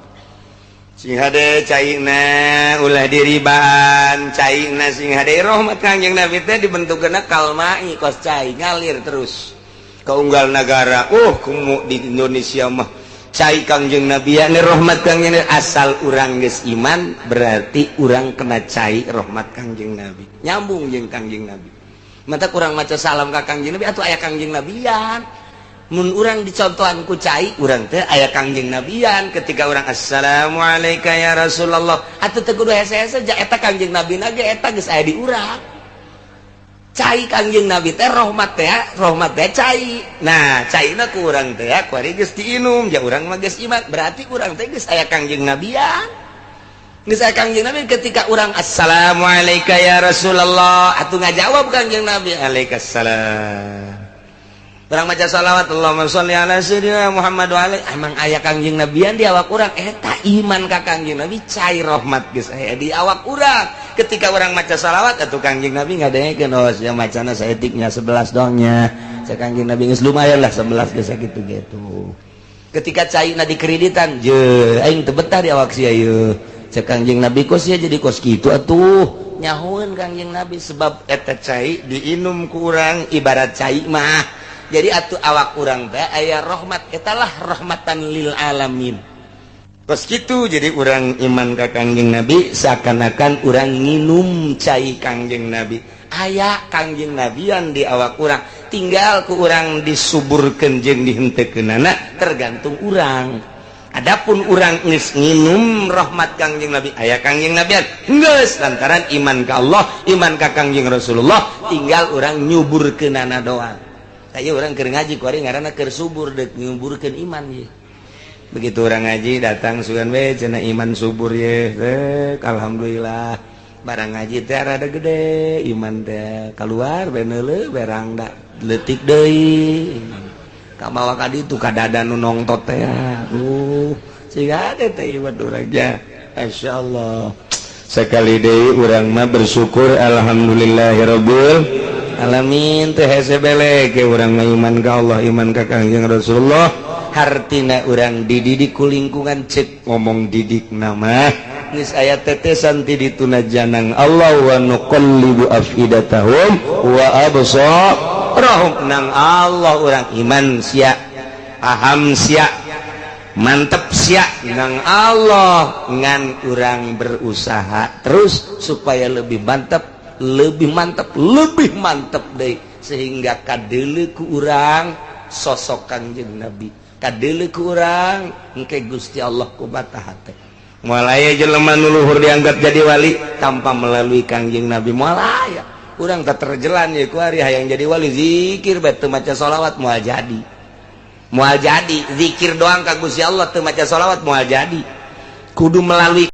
Sing hade caina, ulah diriban caina, sing hade. Rahmat Kangjeng Nabi teh dibentukna kalmai, kos cai ngalir terus ke unggal negara. Oh, kumu di Indonesia mah cai Kangjeng Nabi ya, rahmat Kangjeng Nabi. Asal urang geus iman, berarti urang kena cai rahmat Kangjeng Nabi, nyambung jeung Kangjeng Nabi. Mata kurang maca salam ka Kangjeng Nabi atau aya Kangjeng Nabian. Mun urang dicontohan ku cai, urang teh aya Kangjeng Nabian. Ketika urang assalamualaikum ya Rasulullah, atuh teu kudu hese-hese ja eta Kangjeng Nabi na ge eta geus aya di urang. Cai Kangjeng Nabi teh rahmat teh, rahmat teh cai. Nah, caina ku urang teh kuari geus diinum, ja urang mah geus iman, berarti urang teh geus aya Kangjeng Nabian, geus aya Kangjeng Nabi. Ketika urang assalamualaikum ya Rasulullah, atuh ngajawab Kangjeng Nabi alaikassalam. Urang maca salawat Allahumma sholli ala sayyidina Muhammad wa alaihi, emang aya Kangjeng Nabian di awak urang. Eta iman ka Kangjeng Nabi, cai rahmat geus aya di awak urang. Ketika urang maca salawat, atuh Kangjeng Nabi ngadengekeun, oh sia macana saeutiknya 11 dongnya. Cek Kangjeng Nabi geus lumayan lah 11 geus sakitu gitu. Ketika caina dikreditan, je aing teu betah di awak sia ieu. Cek Kangjeng Nabi, kos sia jadi kos kitu atuh. Nyahoeun Kangjeng Nabi sebab eta cai diinum ku urang ibarat cai mah. Jadi atuh awak urang teh aya rahmat, etalah rahmatan lil alamin. Kos kitu, jadi urang iman ka Kangjeng Nabi seakan-akan urang nginum cai Kangjeng Nabi. Aya Kangjeng Nabian di awak urang, tinggal ku urang disuburkeun jeung dihenteukeunana, tergantung urang. Adapun urang geus nginum rahmat Kangjeng Nabi, aya Kangjeng Nabian geus lantaran iman ka Allah, iman ka Kangjeng Rasulullah, tinggal urang nyuburkeunana doang. Kaya urang keur ngaji kuari ngaranna keur subur, dek nyuburkeun iman ye. Begitu urang ngaji datang sugan we cenah iman subur ye. Rek, alhamdulillah barang ngaji teh rada gede iman teh, keluar beneule berang da leutik deui, kamawa ka ditu ka dada nu nongtot teh. Siga teh iman urang nya. Masyaallah, sekali deui urang mah bersyukur, alhamdulillahirabbil alamin. Teh hese belek ke urang mah iman ka Allah, iman ka Kangjeng Rasulullah. Hartina urang dididik ku lingkungan, cek ngomong didik nama geus aya tetesan ti dituna janang Allah, wa nuqallibu afidatahum wa absarahum. Nang Allah urang iman sia, paham sia, mantep sia nang Allah, ngan urang berusaha terus supaya lebih mantep, lebih mantep, lebih mantep deh, sehingga kadele ku urang sosok Kangjeng Nabi, kadele ku urang engke Gusti Allah ku mata hate. Moal aya jelema nu luhur dianggap jadi wali tanpa melalui Kangjeng Nabi, moal aya. Urang tak terjelan ya ku ari hayang jadi wali, zikir bae teu maca sholawat moal jadi, moal jadi. Zikir doang ka Gusti Allah teu maca sholawat moal jadi, kudu melalui